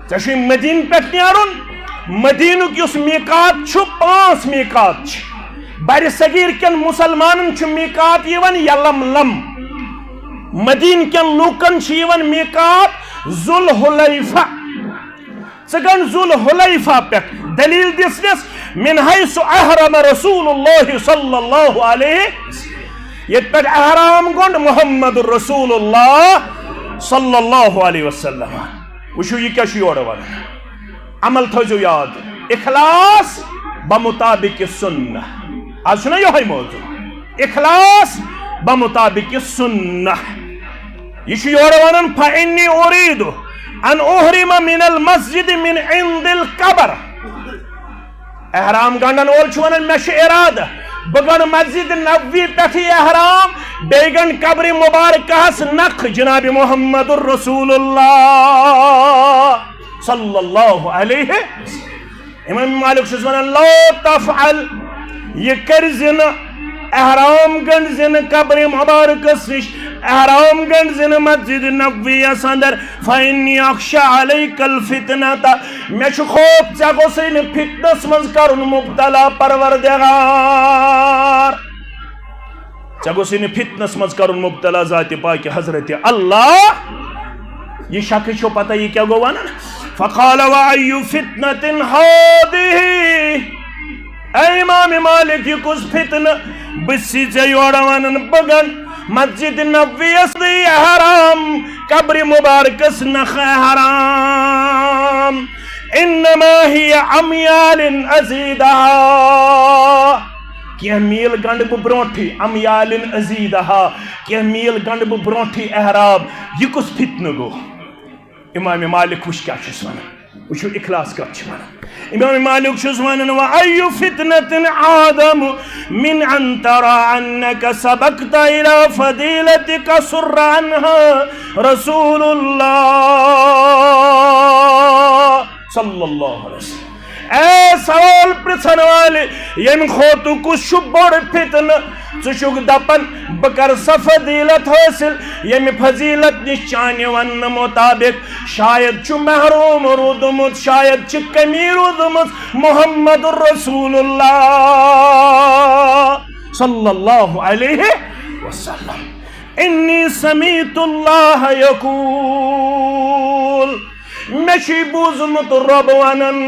ژےٚ چھُے مدینہٕ پٮ۪ٹھ نیرُن۔ مدینُک یُس میقات چھُ، پانٛژھ میقات چھِ۔ بر صغیر کٮ۪ن مسلمانن چھُ میقات یِوان یلملم۔ مدینہٕ کٮ۪ن لوٗکن چھُ یِوان میقات ذوالحلیفہ۔ ژٕ گنڈ ذوالحلیفہ پٮ۪ٹھ۔ دلیل دِژنس، "من حیث احرم رسول اللہ صلی اللہ علیہ"، ییٚتہِ پٮ۪ٹھ احرام گنڈ محمد رسول اللہ صلی اللہ علیہ وسلم۔ وٕچھِو، یہِ کیٛاہ چھُ یورٕ وَنان۔ عمل تھٲیزیو یاد، اخلاص بمطابق سنہ۔ آز چھُنہ یِہوٚے موضوع، اخلاص بمطابق سنہ۔ یہِ چھُ یورٕ وَنان، "فإنی أريد أن أحرم من المسجد من عند القبر۔" احرام گنڈن وول چھُ ونان، "مےٚ چھُ ارادٕ، بہٕ گنڈٕ مسجد نبوی پٮ۪ٹھٕے احرام، بیٚیہِ گنڈٕ قبرِ مبارکہس نکھ جناب محمد رسول اللہ صلی اللہ علیہ۔" امام مالک چھُس ونان، "لا تفعل، یہِ کٔرۍ زِ نہٕ، احرام گنڈ زِ نہٕ قبرِ مبارکس نِش، احرام گنڈ زِ نہٕ مسجد نبویس اندر، فإنی أخشی علیک الفتنة، مےٚ چھُ خوف ژےٚ گوٚژھُے نہٕ فتنس منٛز کرُن مبتلا پروردگار، ژےٚ گوٚژھُے نہٕ فتنس منٛز کرُن مبتلا ذات پاک حضرت اللہ۔" یہِ شخص چھو پتہ یہِ کیٛاہ گوٚو ونان؟ فقال، "وأي فتنة هذه؟" اے امام مالک، یہِ کُس فتنہٕ؟ بہٕ چھُسے ژےٚ یورٕ ونان، بہٕ گنڈٕ مسجد نبویس نٕے احرام، قبرِ مبارکس نکھ احرام۔ انما هي أميال أزيدها۔ کینٛہہ میٖل گنڈٕ بہٕ برونٹھٕے، أميال أزيدها، کینٛہہ میٖل گنڈٕ بہٕ برونٹھٕے احرام۔ یہِ کُس فتنہٕ گوٚو؟ امام مالک وٕچھ کیٛاہ چھُس ونان۔ وٕچھِو، اخلاص کتھ چھِ ونان۔ امام مالک چھُس ونان، "وأي فتنة أعظم من أن ترى أنك سبقت إلى فضيلة قصر عنها رسول الله صلى الله عليه وسلم۔" اے سوال پرژھن والہِ، ییٚمہِ کھۄتہٕ کُس چھُ بوٚڑ فتنہٕ؟ ژٕ چھُکھ دپان بہٕ کرٕ سۄ فضیلت حٲصِل، ییٚمہِ فضیلت نِش چانہِ وننہٕ مطابق شاید چھُ محروم روٗدمُت، شاید چھِ کمی روٗدمٕژ محمد رسول اللہ صلی اللہ علیہ وسلم۔ انی سمعت اللہ یقول، مےٚ چھُے بوٗزمُت رۄب ونان،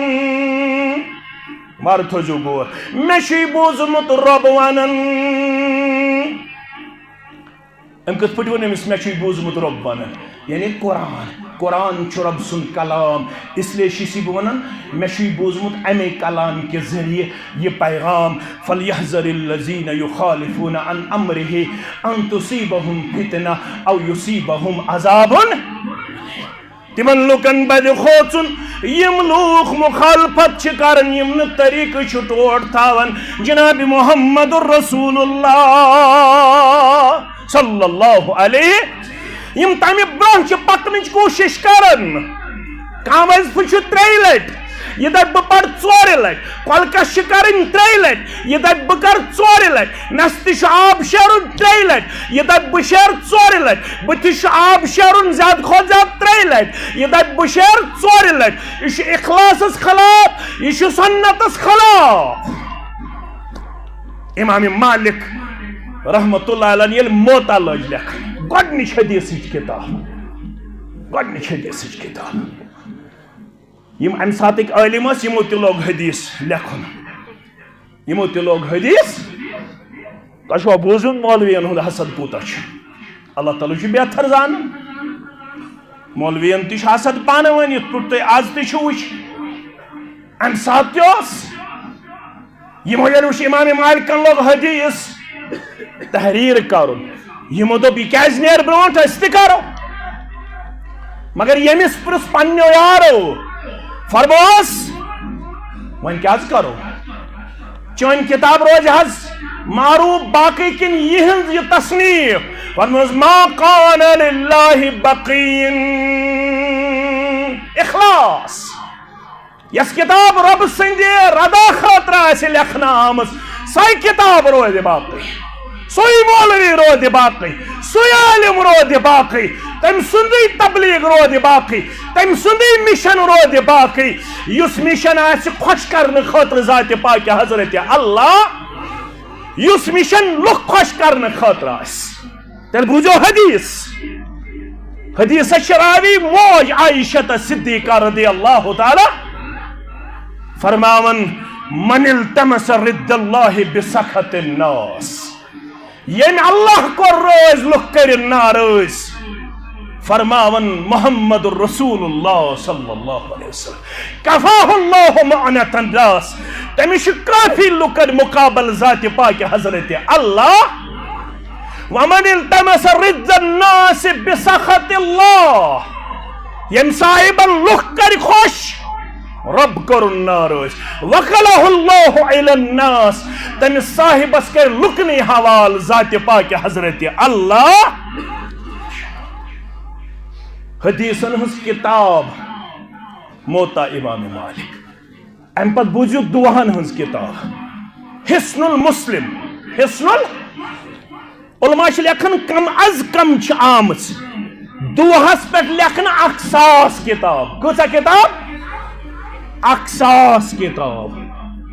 وارٕ تھٲوزیو غور، مےٚ چھُے بوٗزمُت رۄب ونان۔ أمۍ کِتھ پٲٹھۍ ووٚن أمِس، "مےٚ چھُے بوٗزمُت رۄب ونان"؟ یعنی قرآن، قرآن چھُ رۄب سُنٛد کلام، اس لیے چھُس یہِ بہٕ ونان، مےٚ چھُے بوٗزمُت اَمے کلام کہِ ذٔریعہٕ یہِ پیغام، "فليحذر الذين يخالفون عن أمره أن تصيبهم فتنة أو يصيبهم عذاب"۔ تِمن لوٗکن پزِ کھوژُن، یِم لوٗکھ مخالفت چھِ کران، یِم نہٕ طریٖقہٕ چھِ ٹوٹھ تھاوان جناب محمد رسول اللہ صلی اللہ علیہ، یِم تمہِ برونٛہہ چھِ پکنٕچ کوٗشش کران۔ کانٛہہ وظیفہٕ چھُ ترٛیٚیہِ لٹہِ، یہِ دپہِ بہٕ پرٕ ژورِ لٹہِ، کۄلکس چھِ کرٕنۍ ترٛیٚیہِ لٹہِ، یہِ دپہِ بہٕ کرٕ ژورِ لٹہِ، نستہِ چھُ آب شیرُن ترٛیٚیہِ لٹہِ، یہِ دپہِ بہٕ شیرٕ ژورِ لٹہِ، بٕتھِس چھُ آب شیرُن زیادٕ کھۄتہٕ زیادٕ ترٛیٚیہِ لٹہِ، یہِ دپہِ بہٕ شیرٕ ژورِ لٹہِ۔ یہِ چھُ اخلاصس خلاف، یہِ چھُ سنتس خلاف۔ امام مالک رحمتہ اللہ علیہ ییٚلہِ موطا لٲج لیکھٕنۍ، گۄڈنِچ حدیثٕچ کتاب، گۄڈنِچ حدیثٕچ کتاب۔ یِم امہِ ساتٕکۍ عٲلِم ٲسۍ، یِمو تہِ لوگ حدیث لیکھُن، یِمو تہِ لوگ حدیث۔ تۄہہِ چھُوا بوٗزمُت مولوین ہُنٛد حسد کوٗتاہ چھُ؟ اللہ تعالیٰ چھُ بہتر زانان۔ مولوین تہِ چھُ حسد پانہٕ ؤنۍ، یِتھ پٲٹھۍ تُہۍ از تہِ چھِو وٕچھ۔ امہِ ساتہٕ تہِ اوس۔ یِمو ییٚلہِ وٕچھ امام مالکن لوگ حدیث، تحریر کرُن، یِمو دوٚپ، یہِ کیازِ نیرِ برونٛٹھ، أسۍ تہِ کرو۔ مگر ییٚمِس پرُژھ پننیو یارو، فرموس، وۄنۍ کیازِ کرو؟ چٲنۍ کتاب روزِ حظ معروف باقٕے کِنہٕ یِہنٛز یہِ تصنیف؟ فرموس، ما کان للہ بقین۔ اخلاص۔ یۄس کتاب رۄب سٕنٛدِ رضا خٲطرٕ آسہِ لیکھنہٕ آمٕژ، سۄے کتاب روزِ باقٕے، سُے مولوی روزِ باقٕے، سُے عالم روزِ باقٕے، تٔمۍ سُنٛدٕے تبلیغ روزِ باقٕے، تٔمۍ سُنٛدٕے مشن روزِ باقٕے، یُس مشن آسہِ خۄش کرنہٕ خٲطرٕ ذاتِ پاکہِ حضرت اللہ، یُس مشن لُکھ خۄش کرنہٕ خٲطرٕ آسہِ۔ تیٚلہِ بوٗزِو حدیث۔ حدیثس چھِ راوی موج عائشہ صدیقہ رضی اللہ تعالی فرماوان، من التمس رضا اللہ بسخط الناس۔ ییٚمۍ اللہ کوٚر رٲضۍ، لُکھ کٔرِن ناراض۔ فرماوان محمد رسول اللہ صلی اللہ علیہ وسلم، کفاہ اللہ معنت الناس، تٔمِس چھُ کافی لُکن مقابل ذاتِ پاکہِ حضرت اللہ۔ ومن التمس رضا الناس بسخط اللہ، ییٚمۍ صاحبن لُکھ کٔرۍ خۄش، رۄب کوٚرُن ناراض۔ وکلہ اللہ الی الناس، تٔمِس صاحبس کٔرۍ لُکنٕے حوال ذاتِ پاکہِ حضرت اللہ۔ حدیثن ہٕنٛز کتاب موطا امام مالک۔ امہِ پتہٕ بوٗزِو دُعاہن ہٕنٛز کتاب حصن المسلم۔ حصن ال-، علماء چھِ لیکھان، کم از کم چھِ آمٕژ دُعاہس پٮ۪ٹھ لیکھنہٕ اکھ ساس کتاب۔ کۭژاہ کتاب؟ اکھ ساس کتاب۔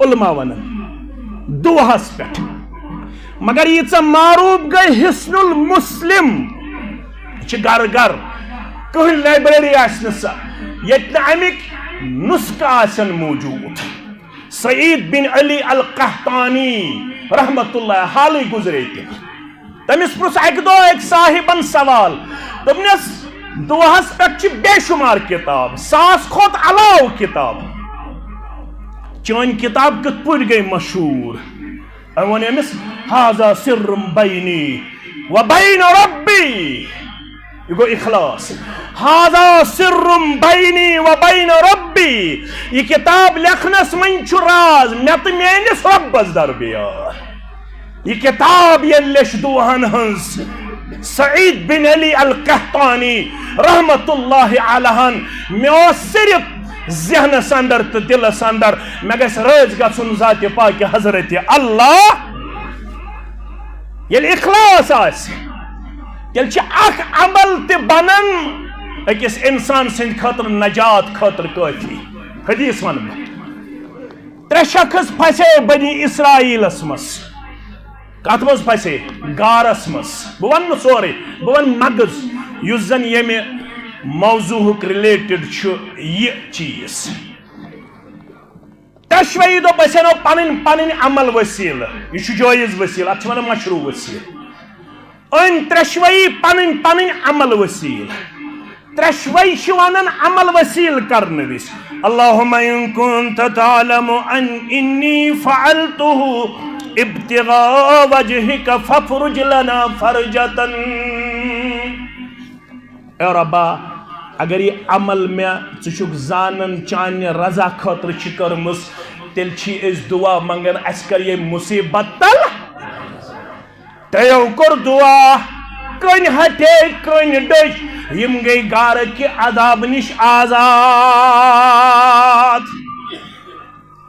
علماء ونان دُعاہس پٮ۪ٹھ۔ مگر ییٖژاہ معروف گٔے حصن المسلم، یہِ چھِ گرٕ گرٕ، کٕہٕنۍ لائبریری آسہِ نہٕ سۄ ییٚتہِ نہٕ اَمِکۍ نسخہٕ آسن موجود۔ سعید بن علی القحطانی رحمت اللہ، حالٕے گُزرے تِم۔ تٔمِس پرُژھ اَکہِ دۄہ أکۍ صاحبن سوال، دوٚپنس، دُعاہس پٮ۪ٹھ چھِ بے شمار کتاب، ساس کھۄتہٕ علاوٕ کتاب، چٲنۍ کتاب کِتھ پٲٹھۍ گٔے مشہوٗر؟ أمۍ ووٚن أمِس، ہذا سر بینی و بین ربی۔ یہِ گوٚو اخلاص۔ ہذا سر بینی و بین ربی۔ یہِ کتاب لیکھنس منٛز چھُ راز مےٚ تہٕ میٲنِس رۄبس درمیان۔ یہِ کتاب ییٚلہِ لیٚچھ دُعاہن ہٕنٛز سعید بن علی القحطانی رحمت اللہ علیہن، مےٚ اوس صرف ذہنس اندر تہٕ دلس اندر، مےٚ گژھِ رٲضۍ گژھُن ذاتِ پاکہِ حضرت اللہ۔ ییٚلہِ اخلاص آسہِ، تیٚلہِ چھِ اکھ عمل تہِ بنان أکِس انسان سٕنٛدِ خٲطرٕ نجات خٲطرٕ کٲفی۔ حدیث ونہٕ بہٕ۔ ترٛےٚ شخص پھسے بنی اسرائیلس منٛز۔ کتھ منٛز پھسے؟ غارس منٛز۔ بہٕ ونہٕ نہٕ سورُے، بہٕ ونہٕ مغز، یُس زن ییٚمہِ موضوعُک related چھُ یہِ چیٖز۔ ترٛشوٕیی دوٚپ، أسۍ انو پنٕنۍ پنٕنۍ عمل وسیلہٕ۔ یہِ چھُ جٲیز وسیلہٕ، اتھ چھِ ونان مشروع وسیلہٕ۔ أنۍ ترٛشوٕیی پنٕنۍ پنٕنۍ عمل وسیلہٕ۔ ترٛشوٕے چھِ ونان عمل وسیلہٕ کرنہٕ وِزِ، اللہم ان کنت تعلم ان انی فعلتہ ابتغاء وجہک فافرج لنا فرجتن۔ اے رۄبا، اگر یہِ عمل مےٚ ژٕ چھُکھ زانان چانہِ رضا خٲطرٕ چھِ کٔرمٕژ، تیٚلہِ چھی أسۍ دُعا منٛگان، اَسہِ کر یہِ مُصیٖبت تل۔ تیو کوٚر دُعا، کٔنۍ ہٹے، کٔنۍ ڈٔج، یِم گٔے گارٕ کہِ عذاب نِش آزاد۔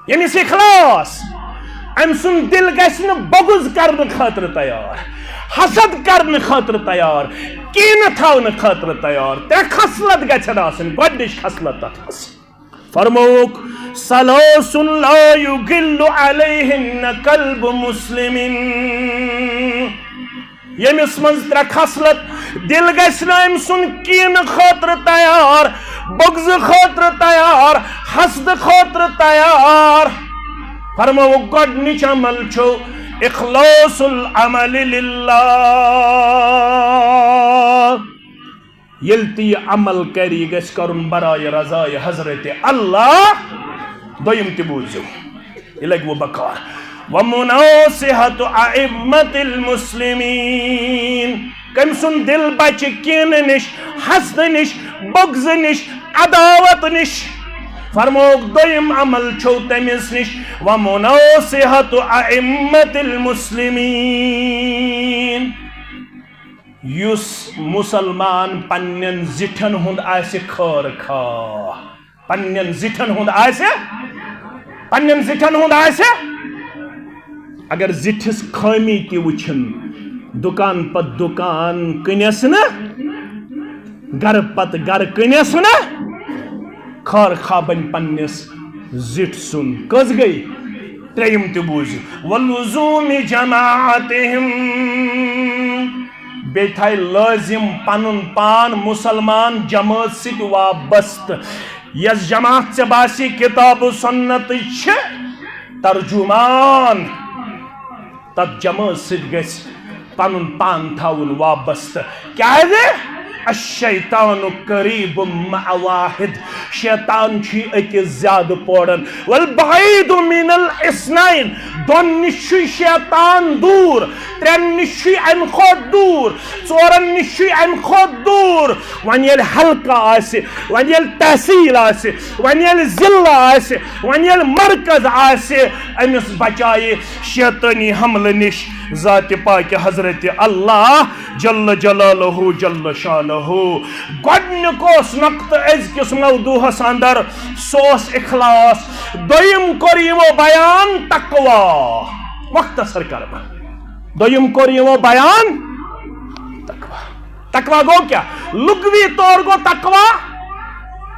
ییٚمِس اخلاص، أمۍ سُنٛد دِل گژھِ نہٕ بغض کرنہٕ خٲطرٕ تیار، حسد کرنہٕ خٲطرٕ تیار، کینہہ تھاونہٕ خٲطرٕ تیار۔ ترٛےٚ خصلت گژھن آسٕنۍ۔ گۄڈٕنِچ خصلت تتھ ٲس، فرمووُکھ، "ثلاث لا یغل علیہن قلب مسلم"۔ ییٚمِس منٛز ترٛےٚ خصلت، دِل گژھِ نہٕ أمۍ سُنٛد کینہٕ خٲطرٕ تیار، بغضہٕ خٲطرٕ تیار، حسدٕ خٲطرٕ تیار۔ فرمووُکھ، گۄڈٕنِچ عمل چھُ اخلاص العمل للہ۔ ییٚلہِ تہِ یہِ عمل کرِ، یہِ گژھِ کرُن برائے رضائے حضرت اللہ۔ دوٚیِم تہِ بوٗزِو، یہِ لگہِ وۄنۍ بکار۔ ومناصحة أئمة المسلمين۔ کٔمۍ سُنٛد دِل بچہِ کینہٕ نِش، حسدٕ نِش، بغضہٕ نِش، عداوت نِش۔ فرمووُکھ، دوٚیِم عمل چھو تٔمِس نِش، ومناصحة أئمة المسلمين۔ یُس مُسلمان پننٮ۪ن زِٹھٮ۪ن ہُنٛد آسہِ خٲر خواہ، پننٮ۪ن زِٹھٮ۪ن ہُنٛد آسہِ، پننٮ۪ن زِٹھٮ۪ن ہُنٛد آسہِ، اگر زِٹھِس خٲمی تہِ وٕچھِن، دُکان پتہٕ دُکان کٕنٮ۪س نہٕ، گرٕ پتہٕ گرٕ کٕنٮ۪س نہٕ، خٲر خواہ بنہِ پننِس زِٹھ سُنٛد۔ کٔژ گٔے؟ ترٛیٚیِم تہِ بوٗزِو۔ ولزوم جماعتہم۔ بیٚیہِ تھایہِ لٲزِم پنُن پان مُسلمان جمٲژ سۭتۍ وابستہٕ۔ یۄس جماعت ژےٚ باسی کِتاب و سُنتٕچ چھِ ترجمان، تتھ جمٲژ سۭتۍ گژھِ پنُن پان تھاوُن وابستہٕ۔ کیازِ؟ الشیطان قریب مع واحد۔ شیطان چھُ أکِس زیادٕ پورن۔ والبعید من الاثنین۔ دۄن نِش چھُ شیطان دوٗر، ترٛٮ۪ن نِش چھُ امہِ کھۄتہٕ دوٗر، ژورن نِش چھُ امہِ کھۄتہٕ دوٗر۔ وۄنۍ ییٚلہِ حلقہٕ آسہِ، وۄنۍ ییٚلہِ تحصیل آسہِ، وۄنۍ ییٚلہِ ضلع آسہِ، وۄنۍ ییٚلہِ مرکز آسہِ، أمِس بچایہِ شیطٲنی حملہٕ نِش ذاتِ پاکہِ حضرت اللہ جل جلالہ جل شانہ۔ گۄڈٕنیُک اوس نقطہٕ أزکِس موضوعس اندر، سُہ اوس اخلاص۔ دوٚیِم کوٚر یِمو بیان تقوی۔ مختصر کر بہٕ۔ دوٚیِم کوٚر یِمو بیان تقوی۔ تقوی گوٚو کیٛاہ؟ لغوی طور گوٚو تقوی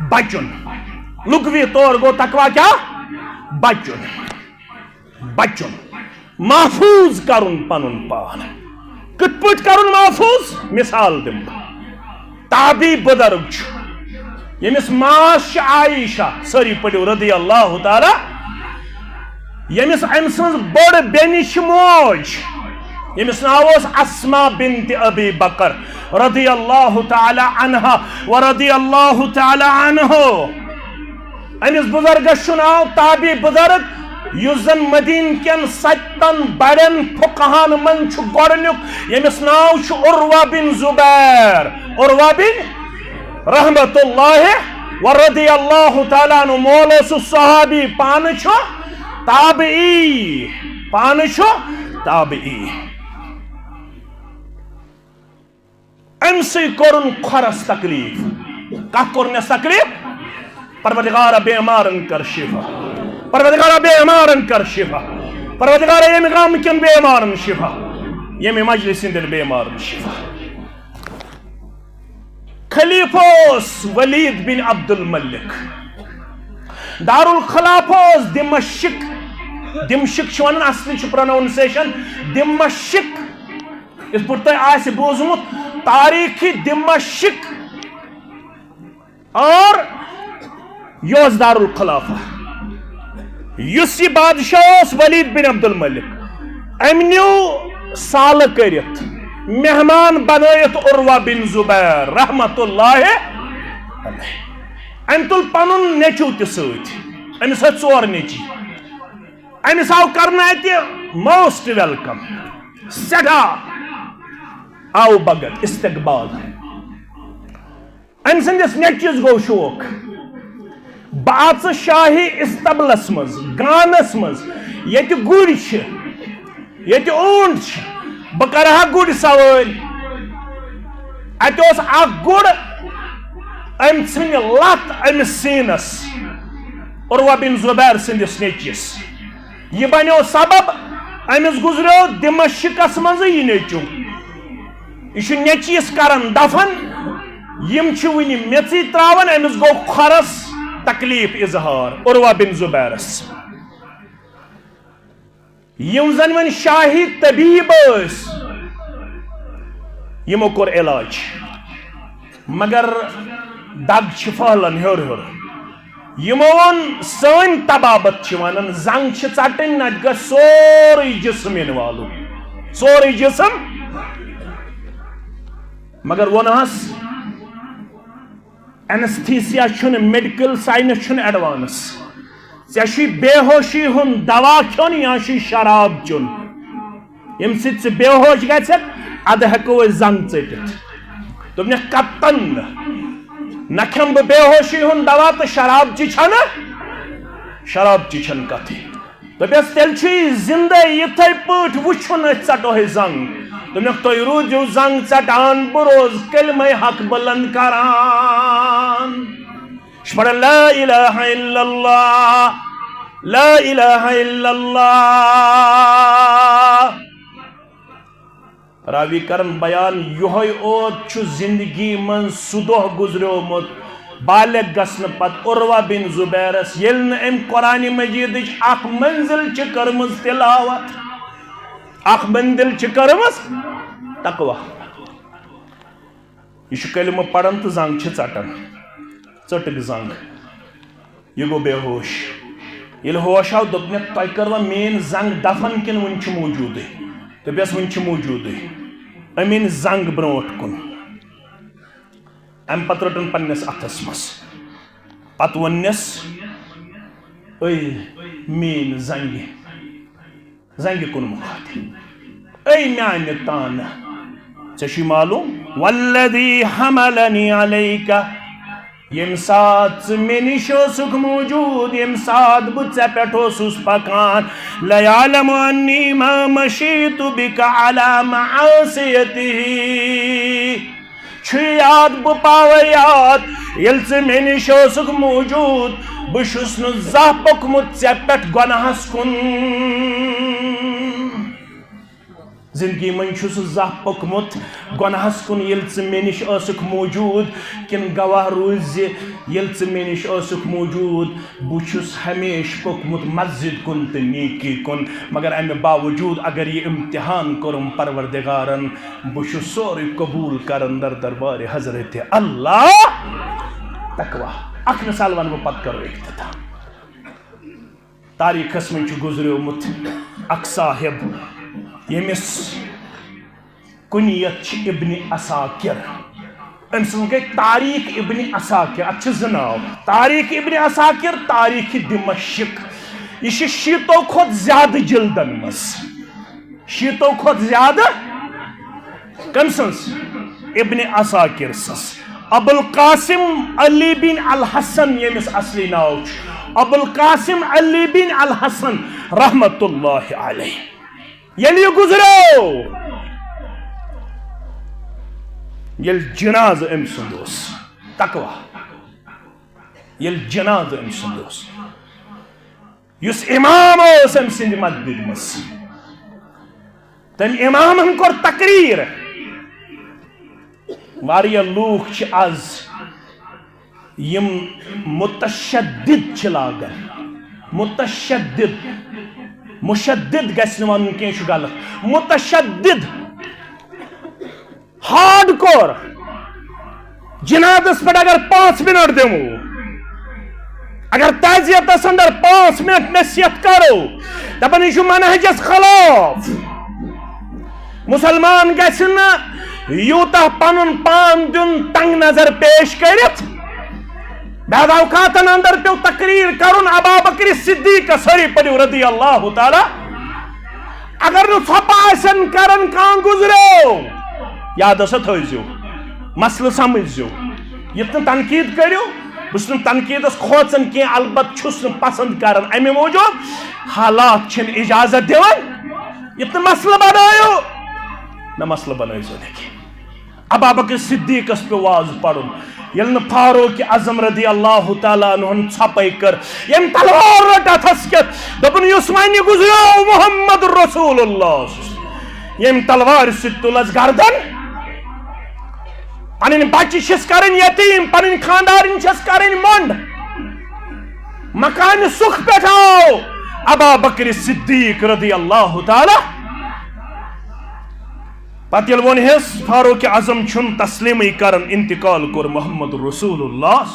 بچُن۔ لغوی طور گوٚو تقوی کیٛاہ؟ بچُن۔ بچُن۔ محفوظ کرُن پنُن پان۔ کِتھ پٲٹھۍ کرُن محفوظ؟ مثال دِمہٕ بہٕ۔ تابعی بُزرگ چھُ، ییٚمِس ماس چھِ عائشہ، سٲری پٔرِو، رضی اللہ تعالیٰ، ییٚمِس أمۍ سٕنٛز بٔڑ بیٚنہِ چھِ موج، ییٚمِس ناو اوس اسماء بنت ابی بکر رضی اللہ تعالیٰ عنہا و رضی اللہ تعالیٰ عنہ۔ أمِس بُزرگس چھُ ناو تابعی بُزرگ، یُس زن مدینہ کٮ۪ن ستن بڑٮ۪ن فقہاہن منٛز چھُ گۄڈٕنیُک، ییٚمِس ناو چھُ عروہ بن زبیر۔ عروہ بن رحمت اللہ و رضی اللہ تعالیٰ عنہ۔ مول اوسُس صحابی، پانہٕ چھُ تابعی، پانہٕ چھُ تابعی۔ أمۍ سٕے کوٚرُن کھۄرس تکلیف۔ کتھ کوٚرنس تکلیف؟ پروردگارا بیمارن کر شفا، پروردگارا بیمارن کر شفا، پروردگارا ییٚمہِ گامہٕ کٮ۪ن بیمارن شفا، ییٚمہِ مجلس ہٕنٛدٮ۪ن بیمارن شفا۔ خلیفہ اوس ولید بن عبد الملک۔ دارالخلافہ اوس دمشق۔ دمشق چھِ ونان، اصلی چھُ پروناؤنسیشن دمشق۔ یِتھ پٲٹھۍ تۄہہِ آسہِ بوٗزمُت، تاریخ دمشق اور یہِ اوس دارالخلافہ۔ یُس یہِ بادشاہ اوس، ولید بن عبد الملک، أمۍ نیوٗ سالہٕ کٔرِتھ، مہمان بنٲیِتھ عروہ بن زبیر رحمت اللہ علیہ۔ أمۍ تُل پنُن نیٚچو تہِ سۭتۍ۔ أمِس ٲسۍ ژور نیٚچی۔ أمِس آو کرنہٕ اَتہِ most welcome، سٮ۪ٹھاہ آو بھگت، استقبال۔ أمۍ سٕنٛدِس نیٚچوِس گوٚو شوق، بہٕ اژٕ شاہی استبلس منٛز، گانس منٛز، ییٚتہِ گُرۍ چھِ، ییٚتہِ اوٗنٹ چھِ، بہٕ کرٕ ہا گُرۍ سوٲرۍ۔ اَتہِ اوس اکھ گُر، أمۍ ژھٕنہِ لتھ أمِس سیٖنس، عروہ بن زبیر سٕنٛدِس نیٚچوِس۔ یہِ بنیو سبب، أمِس گُزریو دمشقس منٛزٕے یہِ نیٚچو۔ یہِ چھُ نیٚچوِس کران دفن، یِم چھِ وُنہِ میٚژٕے ترٛاوان، أمِس گوٚو کھۄرس تکلیف اظہار، عروہ بن زبیرس۔ یِم زن وۄنۍ شاہی طبیب ٲسۍ، یِمو کوٚر علاج، مگر دگ چھِ پھٔہلان ہیوٚر ہیوٚر۔ یِمو ووٚن، سٲنۍ طبابت چھِ ونان، زنگ چھِ ژٹٕنۍ، نتہٕ گژھِ سورُے جسم یِنہٕ والُن، سورُے جسم۔ مگر ووٚنہس، anesthesia چھُنہٕ، medical science چھُنہٕ advance۔ ژےٚ چھُے بے ہوشی ہُنٛد دوا کھیوٚن یا چھُے شراب چیوٚن، ییٚمہِ سۭتۍ ژٕ بے ہوش گژھکھ، ادٕ ہٮ۪کو أسۍ زنگ ژٔٹِتھ۔ دوٚپنکھ، قطعاً نہٕ، نہ کھٮ۪مہٕ بہٕ بے ہوشی ہُنٛد دوا، تہٕ شراب چہِ چھنہٕ، شراب چہِ چھنہٕ کتھٕے۔ دوٚپٮ۪س، تیٚلہِ چھُے زِندَے یِتھَے پٲٹھۍ وٕچھُن، أسۍ ژَٹو ہے زنٛگ۔ دوٚپنَکھ، تُہۍ روٗزِو زنٛگ ژَٹان، بہٕ روزٕ کلمَے حق بُلنٛد کران۔ یہِ چھُ پَران، لا الہ الا اللہ، لا الہ الا اللہ۔ راوی کرن بیان، یُہے اوت چھُ زندگی منٛز سُہ دۄہ گُزریومُت، بالغ گژھنہٕ پتہٕ عروہ بن زبیرس، ییٚلہِ نہٕ أمۍ قرآن مجیدٕچ اکھ منزل چھِ کٔرمٕژ تلاوت، اکھ منزل چھِ کٔرمٕژ تقوی۔ یہِ چھُ کلمہٕ پران تہٕ زنٛگ چھِ ژٹان، ژٔٹٕکھ زنٛگ۔ یہِ گوٚو بے ہوش۔ ییٚلہِ ہوش آو، دوٚپنَکھ، تۄہہِ کٔروا میٛٲنۍ زنٛگ دفن کِنہٕ وُنہِ چھِ موٗجوٗدٕے؟ دوٚپیَس، وُنہِ چھِ موٗجوٗدٕے۔ أمۍ أنۍ زنٛگ برٛونٛٹھ کُن۔ اَمہِ پتہٕ رٔٹٕن پنٛنِس اَتھَس منٛز۔ پتہٕ ووٚننَس، أے میٛٲنۍ زنٛگہِ۔ زنٛگہِ کُن مُخاطب۔ اے میانہِ تانہٕ، ژےٚ چھُے معلوم، والذی حملنی علیک، ییٚمہِ ساتہٕ ژٕ مےٚ نِش اوسُکھ موٗجوٗد، ییٚمہِ ساتہٕ بہٕ ژےٚ پٮ۪ٹھ اوسُس پکان، لیعلم انی ما مشیت بک علی معصیتہ۔ چھُے یاد، بہٕ پاوے یاد، ییٚلہِ ژٕ مےٚ نِش اوسُکھ موٗجوٗد، بہٕ چھُس نہٕ زانٛہہ پوٚکمُت ژےٚ پٮ۪ٹھ گۄناہَس کُن۔ زِندگی منٛز چھُس زانٛہہ پوٚکمُت گۄناہَس کُن، ییٚلہِ ژٕ مےٚ نِش ٲسٕکھ موٗجوٗد، کِنہٕ گواہ روٗزۍ زِ ییٚلہِ ژٕ مےٚ نِش ٲسٕکھ موٗجوٗد، بہٕ چھُس ہمیشہٕ پوٚکمُت مسجد کُن تہٕ نیکی کُن، مگر اَمہِ باوجوٗد اگر یہِ امتحان کوٚرُم پروردگارن، بہٕ چھُس سورُے قبوٗل کران در دربارِ حضرت اللہ۔ تقوی۔ اکھ مثال وَنہٕ بہٕ، پتہٕ کرو اختتام۔ تاریخس منٛز چھُ گُزریومُت اکھ صاحب، ییٚمِس کُنیت چھِ ابن عساکر۔ أمۍ سٕنٛز گٔے تاریخ ابن عساکر۔ اَتھ چھِ زٕ ناو، تاریخ ابن عساکر، تاریخ دمشق۔ یہِ چھِ شیٖتو کھۄتہٕ زیادٕ جلدن منٛز۔ شیٖتو کھۄتہٕ زیادٕ۔ کٔمۍ سٕنٛز؟ ابن عساکر سٕنٛز۔ ابوالقاسم علی بن الحسن، ییٚمِس اصلی ناو چھُ ابوالقاسم علی بن الحسن رحمت اللہ علیہ۔ ییٚلہِ یہِ گُزریو، ییٚلہِ جنازٕ أمۍ سُنٛد اوس، تقوی، ییٚلہِ جنازٕ أمۍ سُنٛد اوس، یُس امام اوس أمۍ سٕنٛدِ مسجدِ منٛز، تٔمۍ امامن کوٚر تقریر۔ واریاہ لوٗکھ چھِ از یِم متشدد چھِ لاگان، متشدد، مشدد گژھِ نہٕ وَنُن کینٛہہ، یہِ چھُ غلط، متشدد۔ Hard core. جنازس پٮ۪ٹھ اگر پانٛژھ منٹ دِمو، اگر تعزیتس اندر پانٛژھ منٹ نصیحت کرو، دپان یہِ چھُ منہجس خلاف۔ مسلمان گژھِ نہٕ یوٗتاہ پنُن پان دیُن تنگ نظر پیش کٔرِتھ۔ بعض اوقاتن اندر پیوٚو تقریر کرُن ابابکر صدیقس، سٲری پٔرِو رضی اللہ تعالیٰ۔ اگر نہٕ ژھۄپہٕ آسن کران، کانٛہہ گُزریو، یاد ہسا تھٲیزیو، مسلہٕ سمجھزیو۔ یُتھ نہٕ تنقید کٔرِو، بہٕ چھُس نہٕ تنقیدس کھوژان کینٛہہ، البتہٕ چھُس نہٕ پسند کران، امہِ موٗجوٗب حالات چھِنہٕ اجازت دِوان۔ یُتھ نہٕ مسلہٕ بنٲیِو، نہ مسلہٕ بنٲیزیو نہٕ کینٛہہ۔ ابابکر صدیقس پیوٚو واز پرُن۔ ییٚلہِ نہٕ فاروق اعظم رضی اللہ تعالیٰ عنہن ژھۄپے کٔر، ییٚمۍ تلوار رٔٹ اتھس کٮ۪تھ، دوٚپُن، یُس وۄنۍ گُزریو محمد رسول اللہ، ییٚمۍ تلوارِ سۭتۍ تُلس گردن، پنٕنۍ بچہِ چھِس کرٕنۍ یتیٖم، پنٕنۍ خاندارِنۍ چھِس کرٕنۍ مۄنڈ۔ مکانہِ سُکھ پٮ۪ٹھ آو ابا بکر صدیق رضی اللہ تعالیٰ۔ پتہٕ ییٚلہِ ووٚن ہس فاروق اعظم چھُن تسلیٖمٕے کران، انتقال کوٚر محمد رسول اللہ۔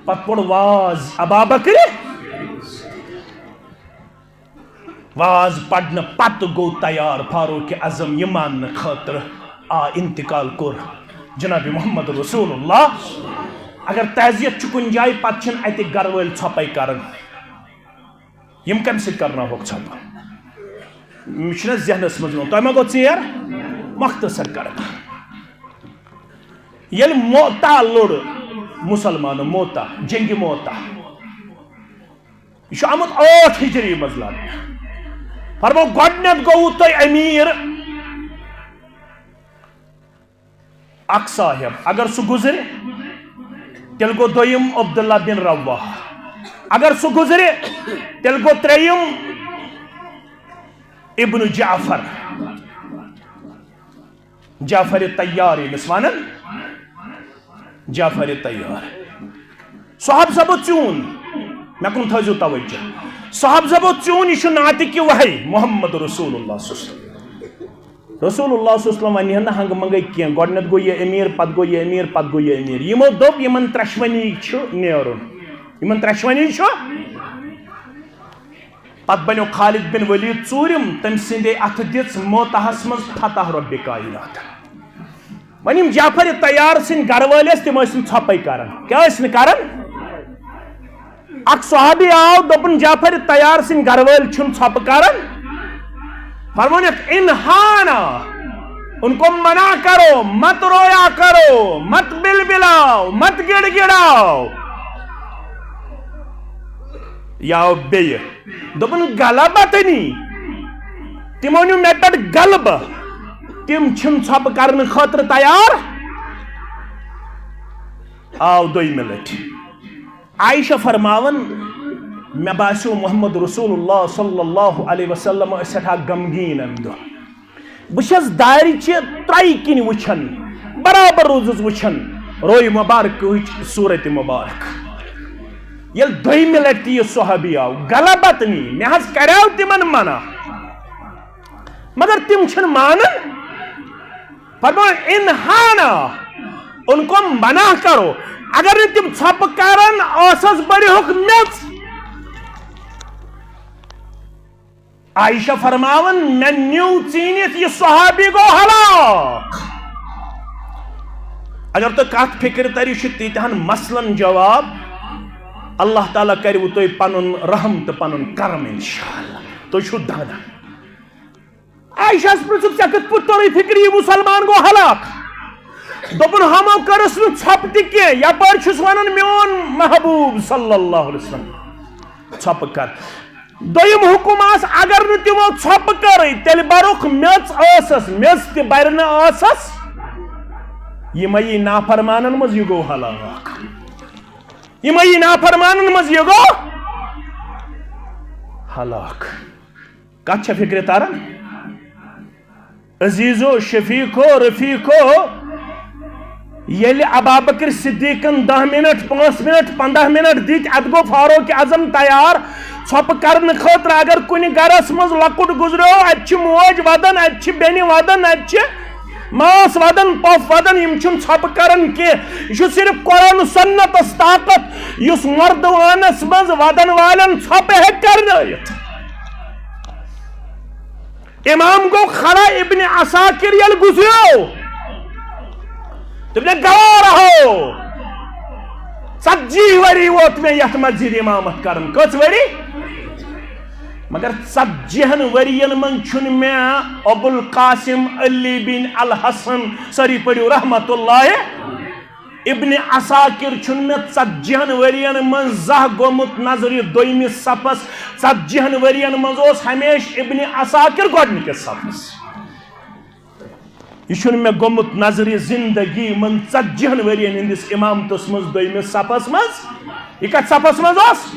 پتہٕ پوٚر واز ابا بکر۔ واز پرنہٕ پتہٕ گوٚو تیار فاروق اعظم یہِ ماننہٕ خٲطرٕ۔ آ، انتقال کوٚر جناب محمد رسول اللہ۔ اگر تعزیت چھُ کُنہِ جایہِ، پتہٕ چھِنہٕ اتہِ گرٕ وٲلۍ ژھۄپے کران۔ یِم کمہِ سۭتۍ کرناوہوکھ ژھۄپہٕ؟ مےٚ چھُنہ ذہنس منٛز یِوان، تۄہہِ ما گوٚو ژیر؟ مختصر کرٕ بہٕ۔ ییٚلہِ موتا لوٚڑ مسلمانو، موتا، جنگِ موتا، یہِ چھُ آمُت ٲٹھ ہجری منٛز لبنہٕ۔ فرمو، گۄڈٕنیتھ گوٚوُ تۄہہِ امیر اکھ صاحب، اگر سُہ گُزرِ، تیٚلہِ گوٚو دوٚیِم عبداللہ بن رواحہ، اگر سُہ گُزرِ، تیٚلہِ گوٚو ترٛیٚیِم ابن جعفر۔ جعفر طیار ییٚمِس ونان، جعفر طیار۔ صاحب زبو چون، مےٚ کُن تھٲیزیو توجہ۔ صاحب زبو چون، یہِ چھُ ناطق وحی محمد رسول اللہ صلی اللہ علیہ وسلم۔ رسول اللہ صلی اللہ علیہ وسلم ونہِ ہا نہٕ ہنگہٕ منگے کینٛہہ۔ گۄڈٕنیتھ گوٚو یہِ امیر، پتہٕ گوٚو یہِ امیر، پتہٕ گوٚو یہِ امیر۔ یِمو دوٚپ، یِمن ترٛٮ۪شوٕنی چھُ نیرُن، یِمن ترٛٮ۪شوٕنی چھُ۔ پتہٕ بنیو خالد بن ولید ژوٗرِم، تٔمۍ سٕنٛدے اتھٕ دِژ موتاہس منٛز فتح رۄبِ کائنات۔ وۄنۍ یِم جعفر طیار سٕنٛدۍ گرٕ وٲلۍ ٲسۍ، تِم ٲسۍ نہٕ ژھۄپے کران۔ کیٛاہ ٲسۍ نہٕ کران؟ اکھ صحابی آو، دوٚپُن، جعفر طیار سٕنٛدۍ گرٕ وٲلۍ چھِنہٕ ژھۄپہٕ کران۔ فرمونکھ، انہانا، ان کو منع کرو، مت رویا کرو، مت بلبلاو، مت گڑگڑاو۔ یا بیٚیہِ دوٚپُن، غلبتنی، تِمو نیوٗ مےٚ پٮ۪ٹھ غلبہٕ، تِم چھِنہٕ ژھۄپہٕ کرنہٕ خٲطرٕ تیار۔ آو دوٚیمہِ لٹہِ۔ عائشہ فرماوان، مےٚ باسیو محمد رسول اللہ صلی اللہ علیہ وسلم ٲسۍ سٮ۪ٹھاہ غمگیٖن امہِ دۄہ۔ بہٕ چھَس دارِ چہِ ترٛایہِ کِنۍ وٕچھان، برابر روٗزُس وٕچھان روے مبارکٕچ صوٗرت مبارک۔ ییٚلہِ دوٚیمہِ لٹہِ تہِ یہِ صحابی آو، غلبتنی، مےٚ حظ کریو تِمن منع، مگر تِم چھِنہٕ مانان۔ فرماو، انہانا، ان کو منع کرو۔ اگر نہٕ تِم ژھۄپہٕ کرن، ٲسس بٔرِہُکھ میٚژ۔ عائشہ فرماوان، مےٚ نیوٗ ژیٖنِتھ، یہِ صحابی گوٚو ہلاک۔ اگر تۄہہِ کتھ فکرِ ترِ، یہِ چھُ تیٖتہن مسلن جواب۔ اللہ تعالیٰ کرِوٕ تۄہہِ پنُن رحم تہٕ پنُن کرم انشاءاللہ۔ تُہۍ چھِو دانا۔ عائشہس پرژھُکھ، ژےٚ کِتھ پٲٹھۍ توٚرُے فکرِ، یہِ مسلمان گوٚو ہلاک؟ دوٚپُن، ہُمو کٔرٕس نہٕ ژھۄپہٕ تہِ کینٛہہ، یپٲرۍ چھُس ونان میون محبوب صلی اللہ علیہ وسلم ژھۄپہٕ کر۔ دوٚیِم حُکُم آس، اگر نہٕ تِمو ژھۄپہٕ کٔرٕے، تیٚلہِ برُکھ میٚژ ٲسس، میٚژ تہِ برِ نہٕ ٲسس۔ یِمے یی نافرمانن منٛز، یہِ گوٚو ہلاک۔ یِمے یی نافرمانن منٛز، یہِ گوٚو ہلاک۔ کتھ چھےٚ فکرِ تران؟ عزیزو، شفیقو، رفیقو، ییٚلہِ ابابکر صدیقن دَہ منٹ، پانٛژھ منٹ، پنٛداہ منٹ دِتۍ، اتھ گوٚو فاروق اعظم تیار ژھۄپہٕ کرنہٕ خٲطرٕ۔ اگر کُنہِ گرس منٛز لۄکُٹ گُزریو، اتہِ چھِ موج ودان، اتہِ چھِ بیٚنہِ ودان، اتہِ چھِ ماس ودان، پۄپھ ودان، یِم چھِنہٕ ژھۄپہٕ کران کینٛہہ۔ یہِ چھُ صرف قرآن و سنتس طاقت، یُس مردوانس منٛز ودن والٮ۪ن ژھۄپہٕ ہیٚکہِ کرنٲیِتھ۔ امام گوٚو کھڑا، ابن عساکر ییٚلہِ گُزریو، تٔمۍ دوٚپ، گوارا ہو، ژتجی ؤری ووت مےٚ یتھ مسجد امامت کران۔ کٔژ ؤری؟ مگر ژتجی ہن ؤرین منٛز چھُنہٕ مےٚ ابو القاسم علی بن الحسن، سٲری پٔرِو، رحمت اللہ، ابن عساکر چھُنہٕ مےٚ ژتجی ہن ؤرین منٛز زانٛہہ گوٚمُت نظرِ دوٚیمِس صفس۔ ژتجی ہن ؤرین منٛز اوس ہمیشہِ ابن عساکر گۄڈٕنِکِس صفس۔ یہِ چھُنہٕ مےٚ گوٚمُت نظرِ زندگی منٛز ژتجی ہن ؤرین ہٕنٛدِس امامتس منٛز دوٚیمِس صفس منٛز۔ یہِ کتھ صفس منٛز اوس؟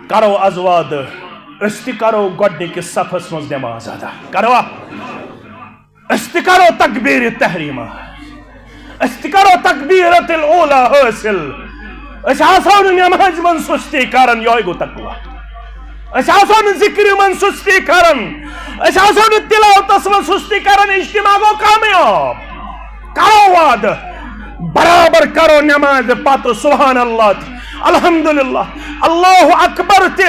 کرو از وعدٕ، أسۍ تہِ کرو گۄڈٕنِکِس صفس منٛز نماز ادا۔ کروا؟ أسۍ تہِ کرو تکبیرِ تحریمہ۔ أسۍ تہِ کرو تکبیرت الاولیٰ حٲصِل۔ أسۍ آسو نہٕ نمازِ منٛز سُستی کران، یہوے گوٚو تقویٰ۔ أسۍ آسو نہٕ ذِکرِ منٛز سُستی کران، أسۍ آسو نہٕ تلاوتس منٛز سُستی کران، اجتماع گوٚو کامیاب۔ کرو وعدٕ، برابر کرو نمازِ پتہٕ سبحان اللہ تہِ، الحمدللہ، اللہ اکبر تہِ۔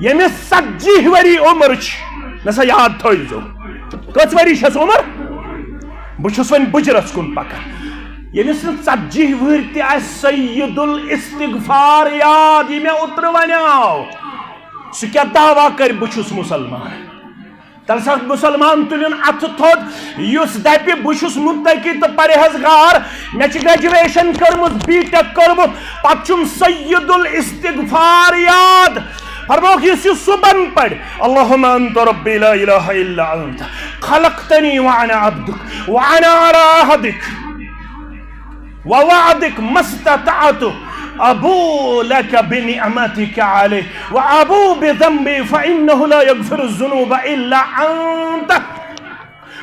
ییٚمِس ژتجی ؤری عمر چھِ، مےٚ سا یاد تھٲیزیو، کٔژ ؤری چھَس عمر؟ بہٕ چھُس وۄنۍ بُجرس کُن پکان۔ ییٚمِس نہٕ ژتجی وٕہٕرۍ تہِ آسہِ سید الاستغفار یاد، یہِ مےٚ اوترٕ ونیاو، سُہ کیٛاہ دعویٰ کرِ بہٕ چھُس مُسلمان؟ تَلہٕ سا مُسلمان تُلِن اَتھٕ تھوٚد، یُس دَپہِ بہٕ چھُس مُتقی تہٕ پرہیزگار، مےٚ چھِ گریجویشن کٔرمٕژ، بی ٹیک کوٚرمُت، پتہٕ چھُم سید الاستغفار یاد۔ فرموکھ، یُس یہِ صُبحن پرِ، اللہم انت ربی لا الہ الا انت، خلقتنی وانا عبدک، وانا علی عہدک ووعدک ما استطعت، ابو لک بنعمتک علی وابو بذنبی فانہ لا یغفر الذنوب الا انت۔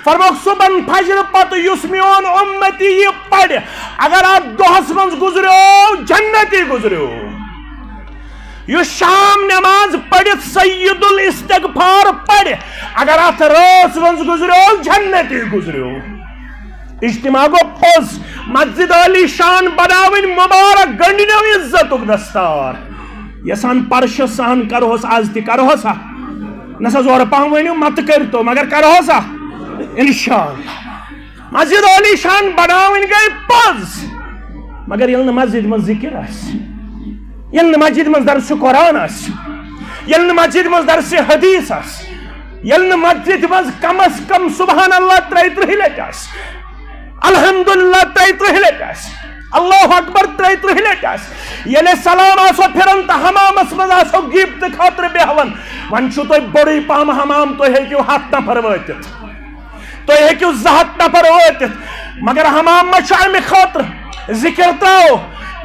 فرموکھ، صُبحن فجر پتہٕ یُس میون اُمتی یہِ پرِ، اگر اتھ دۄہس منٛز گُزریو، جنتی گُزریو۔ یُس شام نماز پٔرِتھ سید الاستغفار پرِ، اگر اتھ رٲژ منٛز گُزریو، جنتی گُزریو۔ اجتماع گوٚو پوٚز، مسجد عالی شان بناوٕنۍ مبارک، گنڈنو عزتُک دستار۔ یژھان پرشس سان کرہوس، از تہِ کرہوس ہا۔ نسا زورٕ پہم ؤنِو، متہٕ کٔرۍتو، مگر کرہوس ہا۔ انشاءاللہ۔ مسجد عالی شان بناوٕنۍ گٔے پوٚز، مگر ییٚلہِ نہٕ مسجد منٛز ذکر آسہِ، ییٚلہِ نہٕ مسجد منٛز درس قرآن آسہِ، ییٚلہِ نہٕ مسجد منٛز درس حدیث آسہِ، ییٚلہِ نہٕ مسجد منٛز کم از کم سبحان اللہ ترٛیہِ ترٕٛہہِ لٹہِ آسہِ، الحمدللہ ترٛیہِ ترٕٛہہِ لٹہِ آسہِ، اللہ اکبر ترٛیہِ ترٕٛہہِ لٹہِ آسہِ، ییٚلہِ سلام آسو پھران تہٕ حمامس منٛز آسو غیبتہٕ خٲطرٕ بیہوان، وۄنۍ چھُو تۄہہِ بوٚڑُے پہم حمام، تُہۍ ہیٚکِو ہتھ نفر وٲتِتھ۔ تُہۍ ہیٚکِو زٕ ہتھ نفر وٲتِتھ، مگر حمام ما چھُ اَمہِ خٲطرٕ؟ ذکر ترٛاو،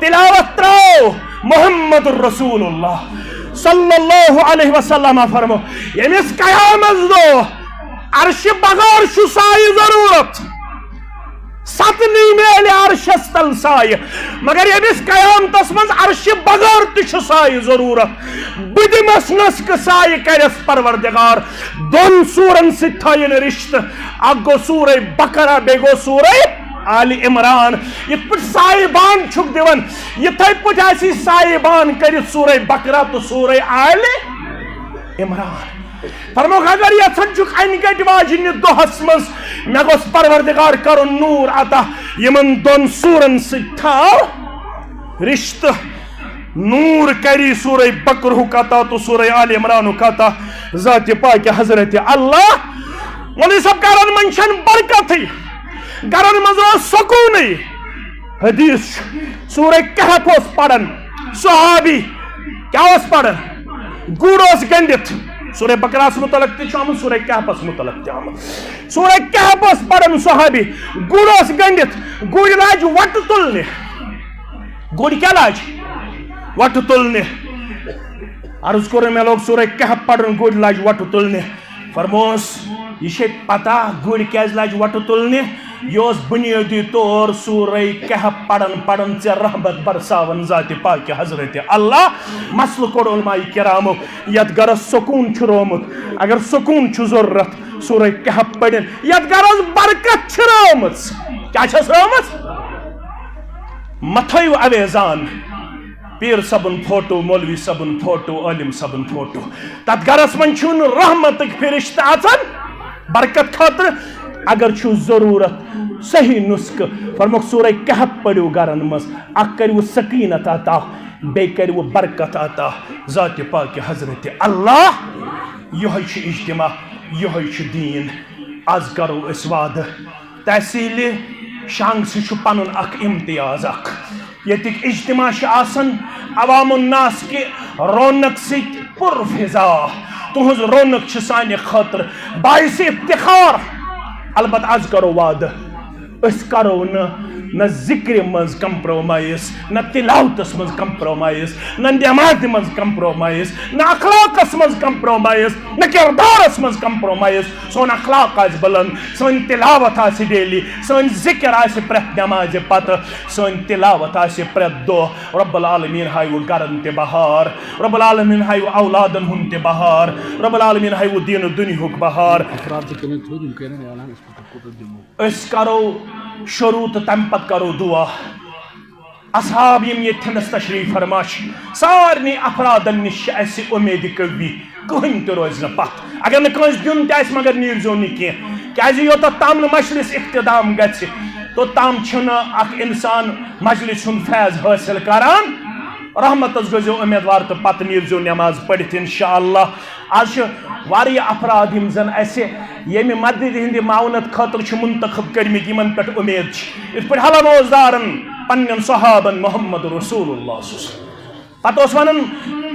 تلاوت ترٛاو، محمد رسول اللہ صلی اللہ علیہ وسلم فرمو، ییٚمِس قیامت دۄہ عرشہِ بغٲر چھُ سایہِ ضروٗرت، ستنٕے میلہِ عرشس تل سایہِ، مگر ییٚمِس قیامتس منٛز عرشہِ بغٲر تہِ چھُ سایہِ ضروٗرت، بہٕ دِمس نسکہٕ سایہِ کرٮ۪س پروردگار۔ دۄن سورن سۭتۍ تھٲیِن رشتہٕ، اکھ گوٚو سورہ بقرہ، بیٚیہِ گوٚو سورہ آل عمران۔ یِتھ پٲٹھۍ سایہِ بان چھُکھ دِوان، یِتھے پٲٹھۍ آسی سایہِ بان کٔرِتھ سورہ بقرہ تہٕ سورہ آل عمران۔ فرموکھ، اگر یژھان چھُکھ انہِ گٹہِ واجنہِ دۄہس منٛز مےٚ گوٚژھ پروردگار کرُن نوٗر عطا، یِمن دۄن سورن سۭتۍ تھاو رشتہٕ۔ نوٗر کری سورہ بقرہُک عطا تہٕ سورہ آل عمرانُک عطا ذاتِ پاکہِ حضرت اللہ۔ مولوی صٲب، گرن منٛز چھنہٕ برکتٕے، گرن منٛز روز سکوٗنٕے۔ حدیث چھُ، سورہ کہف اوس پران صحابی، کیٛاہ اوس پران؟ گُر اوس گٔنڈِتھ۔ سورہ بقرہس متعلق تہِ چھُ آمُت، سورہ کہفس متعلق تہِ آمُت۔ سورہ کہف اوس پران صحابی، گُر اوس گٔنڈِتھ، گُرۍ لاج وۄٹہٕ تُلنہِ۔ گُرۍ کیٛاہ لاج؟ وۄٹہٕ تُلنہِ۔ عرض کوٚر، مےٚ لوگ سورہ کہف پرُن، گُرۍ لاج وۄٹہٕ تُلنہِ۔ فرموس، یہِ چھے پتہ گُرۍ کیٛازِ لاج وۄٹہٕ تُلنہِ؟ یہِ اوس بُنیٲدی طور سورہ کہف پران پران ژےٚ رحمت برساوان ذاتِ پاکہِ حضرت اللہ۔ مسلہٕ کوٚڑ علماء کرامو، یتھ گرس سکوٗن چھُ رومُت، اگر سکوٗن چھُ ضروٗرت، سورہ کہف پٔرِن۔ یتھ گرس برکت چھِ رٲومٕژ، کیٛاہ چھَس رٲومٕژ؟ متھٲیِو اویزان، پیٖر صٲبُن فوٹو، مولوی صٲبُن فوٹو، عٲلِم صٲبُن فوٹو۔ تتھ گرس منٛز چھُنہٕ رحمتٕکۍ فرشتہٕ اژان برکت خٲطرٕ۔ اگر چھُو ضروٗرت صحیح نسخہٕ، فرموکھ سورہ کہف پٔرِو گرن منٛز، اکھ کٔرِو سکیٖنت عطا، بیٚیہِ کٔرِو برکت عطا ذاتِ پاکہِ حضرت اللہ۔ یہوے چھُ اجتماع، یہوے چھُ دیٖن۔ از کرو أسۍ وعدٕ، تحصیل شانگسہِ چھُ پنُن اکھ امتیاز اکھ۔ ییٚتِکۍ اجتماع چھِ آسان عوام الناس کہِ رونق سۭتۍ پر فضا۔ تُہنٛز رونق چھِ سانہِ خٲطرٕ باعث افتخار۔ البتہ از کرو وعدٕ، أسۍ کرو نہٕ نہ ذکرِ منٛز کمپرومائز، نہ تلاوتس منٛز کمپرومائز، نہ نمازِ منٛز کمپرومائز، نہ اخلاقس منٛز کمپرومائز، نہ کردارس منٛز کمپرومائز۔ سون اخلاق آسہِ بلند، سٲنۍ تلاوت آسہِ ڈیلی، سٲنۍ ذکر آسہِ پرٛٮ۪تھ نمازِ پتہٕ، سٲنۍ تلاوت آسہِ پرٛٮ۪تھ دۄہ۔ رب العالمین ہایہِ وۄنۍ گرن تہِ بہار، رب العالمین ہایہِ وۄنۍ اولادن ہُنٛد تہِ بہار، رب العالمین ہایہِ وۄنۍ دین و دنیاہُک بہار۔ افراد تہِ کٔرِو تھوٚد، یِم کٔرِن اعلان، أسۍ کوٗتاہ، کوٗتاہ دِمو۔ أسۍ کرو شروع تہٕ تمہِ پتہٕ کرو دعا۔ اصحاب یِم ییٚتھٮ۪نس تشریف فرما چھِ، سارنٕے افرادن نِش چھِ اسہِ اُمید قوی، کٕہٕنۍ تہِ روزِ نہٕ پتھ۔ اگر نہٕ کٲنٛسہِ دیُن تہِ آسہِ، مگر نیٖرزیو نہٕ کینٛہہ، کیازِ یوٚتتھ تام نہٕ مجلس اختتام گژھِ، توٚت تام چھُنہٕ اکھ انسان مجلس ہُنٛد فیض حٲصِل کران۔ رحمتس گٔژھزیو اُمیدوار تہٕ پتہٕ نیٖرزیو نماز پٔرِتھ انشاءاللہ۔ آز چھِ واریاہ افراد یِم زن اسہِ ییٚمہِ مدد ہٕنٛدِ معاونت خٲطرٕ چھِ منتخب کٔرمٕتۍ، یِمن پٮ۪ٹھ اُمید چھِ، یِتھ پٲٹھۍ حلم اوس دارن پننٮ۪ن صحابن محمد رسول اللہ صلی اللہ علیہ وسلم۔ پتہٕ اوس ونان،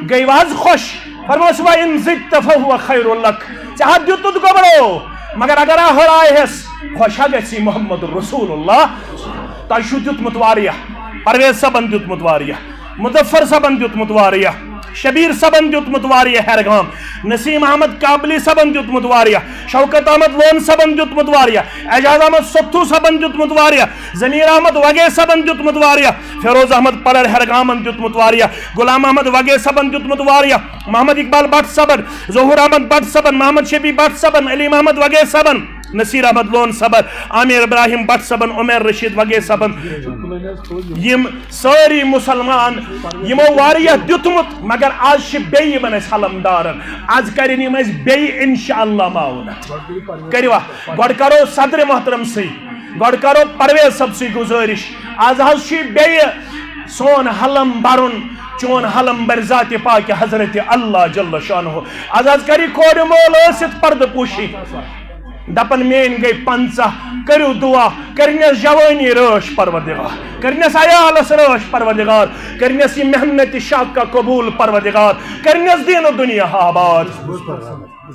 گٔیوٕ حظ خۄش؟ فرموس، وَإِن زِدْتَ فَهُوَ خَيْرٌ لَكَ۔ ژےٚ ہا دیُتُتھ گۄبرو، مگر اگر آ ہُرایہس، خۄش ہا گژھی محمد رسول اللہ۔ تۄہہِ چھُو دیُتمُت واریاہ، پرویز صٲبن دیُتمُت واریاہ، مظفر صٲبن دیُتمُت واریاہ، شبیر صٲبن دیُتمُت واریاہ ہیرگام، نسیم احمد کابلی صٲبن دیُتمُت واریاہ، شوکت احمد لون صٲبن دیُتمُت واریاہ، اعجاز احمد سوتھو صٲبن دیُتمُت واریاہ، ضمیر احمد وگے صٲبن دیُتمُت واریاہ، فیروز احمد پڑر ہیرگامن دیُتمُت واریاہ، غلام احمد وگے صٲبن دیُتمُت واریاہ، محمد اقبال بٹ صٲبن، ظہور احمد بٹ صٲبن، محمد شفیع بٹ صٲبن، علی محمد وگے صٲبن، نصیر احمد لون صٲبن، عامر ابراہیم بٹ صٲبن، عمیر رشید وگے صٲبن۔ یِم سٲری مسلمان یِمو واریاہ دیُتمُت، مگر آز چھِ بیٚیہِ یِمن اَسہِ حلم دارن، آز کرن یِم اَسہِ بیٚیہِ انشاءاللہ معاونت۔ کٔرِوا؟ گۄڈٕ کرو صدر محترم سٕے، گۄڈٕ کرو پرویز صٲب سٕے گُزٲرِش، آز حظ چھُ بیٚیہِ سون حلم برُن، چون حلم برِ ذاتِ پاکِ حضرت اللہ جل شانہ۔ آز حظ کرِ کورِ مول ٲسِتھ پردٕ پوشی۔ دپان میٲنۍ گٔے پنژاہ، کٔرِو دعا، کٔرنس جوٲنی رٲچھ پروردگار، کٔرنس عیالس رٲچھ پروردگار، کٔرنس یہِ محنت شاقہ قبول پروردگار، کٔرنس دین و دنیا آباد۔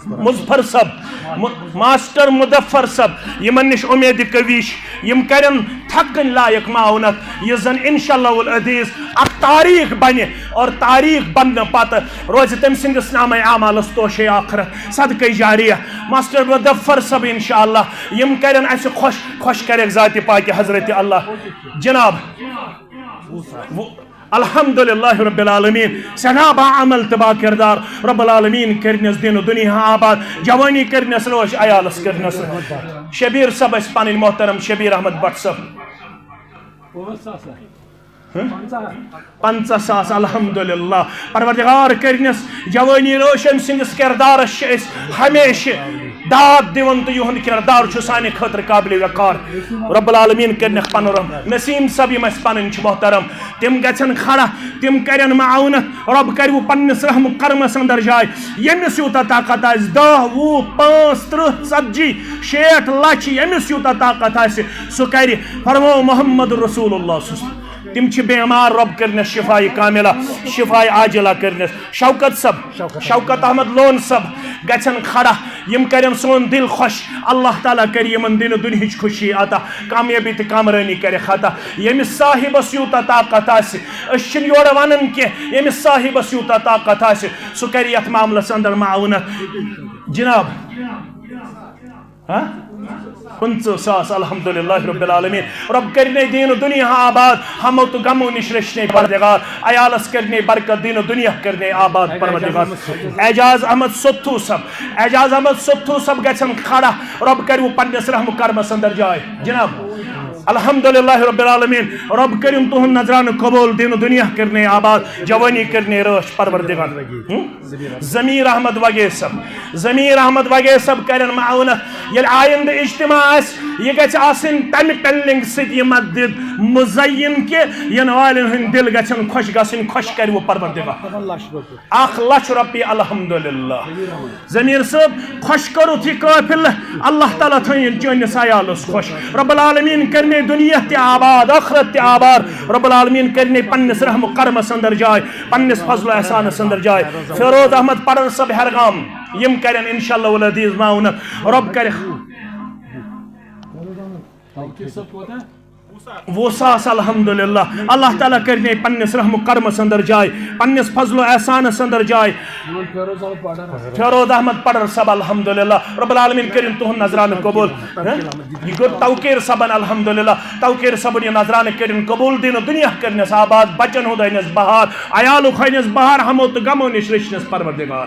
مظفر صٲب، م-، ماسٹر مظفر صٲب، یِمن نِش اُمید قوی چھِ، یِم کرن تھکٕنۍ لایق معاونت، یُس زن انشاءاللہ العزیز اکھ تاریخ بنہِ اور تاریخ بننہٕ پتہٕ روزِ تٔمۍ سٕنٛدِس نامہ اعمالس توشے آخرت، صدقے جاریہ۔ ماسٹر مظفر صٲب انشاءاللہ یِم کرن اسہِ خۄش، خۄش کرٮ۪کھ ذاتِ پاکِ حضرت اللہ۔ جناب، و-، الحمدللہ رب العالمین، سٮ۪ٹھاہ با عمل تہٕ با کردار۔ رب العالمین کٔرنس دین و دنیا آباد، جوانی کٔرنس رٲچھ، عیالس کٔرنس۔ شبیر صٲب ٲسۍ پنٕنۍ محترم شبیر احمد بٹ صٲب۔ پانٛژھ ساس۔ ہہ؟ پنٛژاہ۔ پنٛژاہ ساس، الحمدللہ۔ پروردگار کٔرنس جوانی رٲچھ، أمۍ سٕنٛدِس کردارس چھِ أسۍ ہمیشہِ داد دِوان تہٕ یِہُنٛد کردار چھُ سانہِ خٲطرٕ قابلِ وقار۔ رب العالمین کٔرنکھ پنُن رحم۔ نسیم صٲب یِم اَسہِ پنٕنۍ چھِ محترم، تِم گژھن کھڑا، تِم کرن معاونت۔ رب کرِ وۄنۍ پننِس رحم و کرمس اندر جاے۔ ییٚمِس یوٗتاہ طاقت آسہِ، دَہ، وُہ، پانٛژھ، تٕرٛہ، ژتجی، شیٹھ، لچھ، ییٚمِس یوٗتاہ طاقت آسہِ، سُہ کرِ۔ فرمو محمد رسول اللہ صلی اللہ علیہ وسلم۔ تِم چھِ بیمار، رب کٔرنس شفایہِ کاملہ، شفایہِ عاجلہ کٔرنس۔ شوکت صٲب، شوکت۔ شوکت احمد لون صٲب گژھن کھڑا، یِم کرن سون دل خۄش۔ اللہ تعالیٰ کرِ یِمن دِنہٕ دُنہِچ خوشی عطا، کامیٲبی تہٕ کامرٲنی کرٮ۪کھ عطا۔ ییٚمِس صاحبس یوٗتاہ طاقت آسہِ، أسۍ چھِنہٕ یورٕ ونان کینٛہہ، ییٚمِس صاحبس یوٗتاہ طاقت آسہِ، سُہ کرِ یتھ معاملس اندر معاونت۔ جناب، ہاں؟ پٕنٛژٕہ ساس، الحمدللہ رب العالمین۔ رب کٔرِنے دین و دنیا آباد، ہمو تہٕ غمو نِش رٔچھنے پروردگار۔ عیالس کٔرِنے برکت، دین و دنیا کٔرِنے آباد پروردگار۔ اعجاز احمد سوتھو صٲب، اعجاز احمد سوتھو صٲب گژھن کھڑا، رب کٔرِو پننِس رحم و کرمس اندر جاے۔ جناب، الحمدللہ رب العالمین، رب کٔرِن تُہُنٛد نذرانہٕ قبول، دین و دنیا کٔرِنے آباد، جوانی کٔرِنے رٲچھ پروردگار۔ ہم؟ ضمیر احمد وگے صٲب، ضمیر احمد وگے صٲب کرن معاونت۔ ییٚلہِ آیندٕ اجتماع آسہِ، یہِ گژھِ آسٕنۍ تمہِ پینلنگ سۭتۍ یہِ مسجد مزین کہِ ینہٕ والٮ۪ن ہٕنٛدۍ دل گژھن خۄش گژھٕنۍ، خۄش کرِ وۄنۍ پروردگار۔ اکھ لچھ رۄپیہِ، الحمدللہ۔ ضمیر صٲب، خۄش کوٚرُتھ یہِ قٲفلہٕ، اللہ تعالیٰ تھٲیِن چٲنِس عیالس خۄش۔ رب العالمین کرِنے دُنیا تہِ آباد، ٲخرت تہِ آباد۔ رب العالمین کرِنے پننِس رحم و کرمس اندر جاے، پننِس فضل و احسانس اندر جاے۔ فیروز احمد پڑھن صٲب ہیرگام، یِم کرن انشاءاللہ العزیز معاونت۔ رب کرِ۔ وُہ ساس الحمدللہ۔ اللہ تعالیٰ کٔرِنَے پننِس رحم و کرمس اندر جاے، پننِس فضل و احسانس اندر جاے۔ فیروز احمد پڑھر صٲب الحمدللہ۔ رب العالمین کٔرِن تُہُنٛد نذرانہٕ قبول۔ ہہ؟ یہِ گوٚو توقیر صٲبن الحمدللہ۔ توقیر صٲبن یہِ نذرانہٕ کٔرِن قبول، دیٖن و دُنیا کٔرنَس آباد، بچن ہُنٛد ہٲینَس بہار، عیالُک ہٲینَس بہار، ہمو تہٕ غمو نِش رٔچھنَس پروردگار۔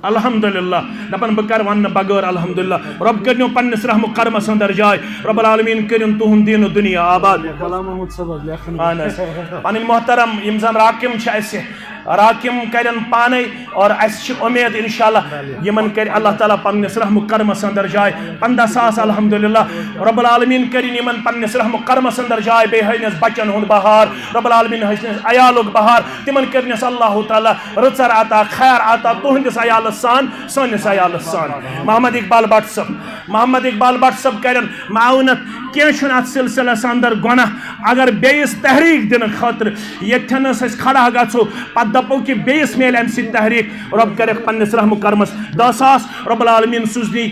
الحمدللہ۔ دپان بہٕ کر وننہٕ بغٲر الحمدللہ۔ رب کٔرنو پننِس رحم و کرمس اندر جاے۔ رب العالمین کٔرِن تُہُنٛد دیٖن و دُنیا آباد۔ غلام محمد صٲب حظ لیکھن۔ اہن حظ۔ پنٕنۍ محترم یِم زن راقم چھِ اسہِ، راقم کرن پانے اور اسہِ چھِ امید انشاءاللہ یِمن کرِ اللہ تعالیٰ پننِس رحم و کرمس اندر جاے۔ پنٛداہ ساس الحمدللہ۔ رب العالمین کٔرِن یِمن پننِس رحم و کرمس اندر جاے، بیٚیہِ ہٲینَس بچن ہُنٛد بہار، رب العالمین ہٲینَس عیالُک بہار، تِمن کٔرنَس اللہ تعالیٰ رٕژر عطا، خیر عطا، تُہنٛدِس عیالس سان، سٲنِس عیالس سان۔ محمد اقبال بٹ صٲب، محمد اقبال بٹ صٲب کرن معاونت، کینٛہہ چھُنہٕ اتھ سلسلس اندر گۄناہ۔ اگر بیٚیِس تحریک دِنہٕ خٲطرٕ ییٚتھٮ۪نس أسۍ کھڑا گژھو، پتہٕ دپو کہِ بیٚیِس میلہِ امہِ سۭتۍ تحریک، رۄب کرٮ۪کھ پننِس رحم و کرمس۔ دہ ساس رب العالمین سوزنی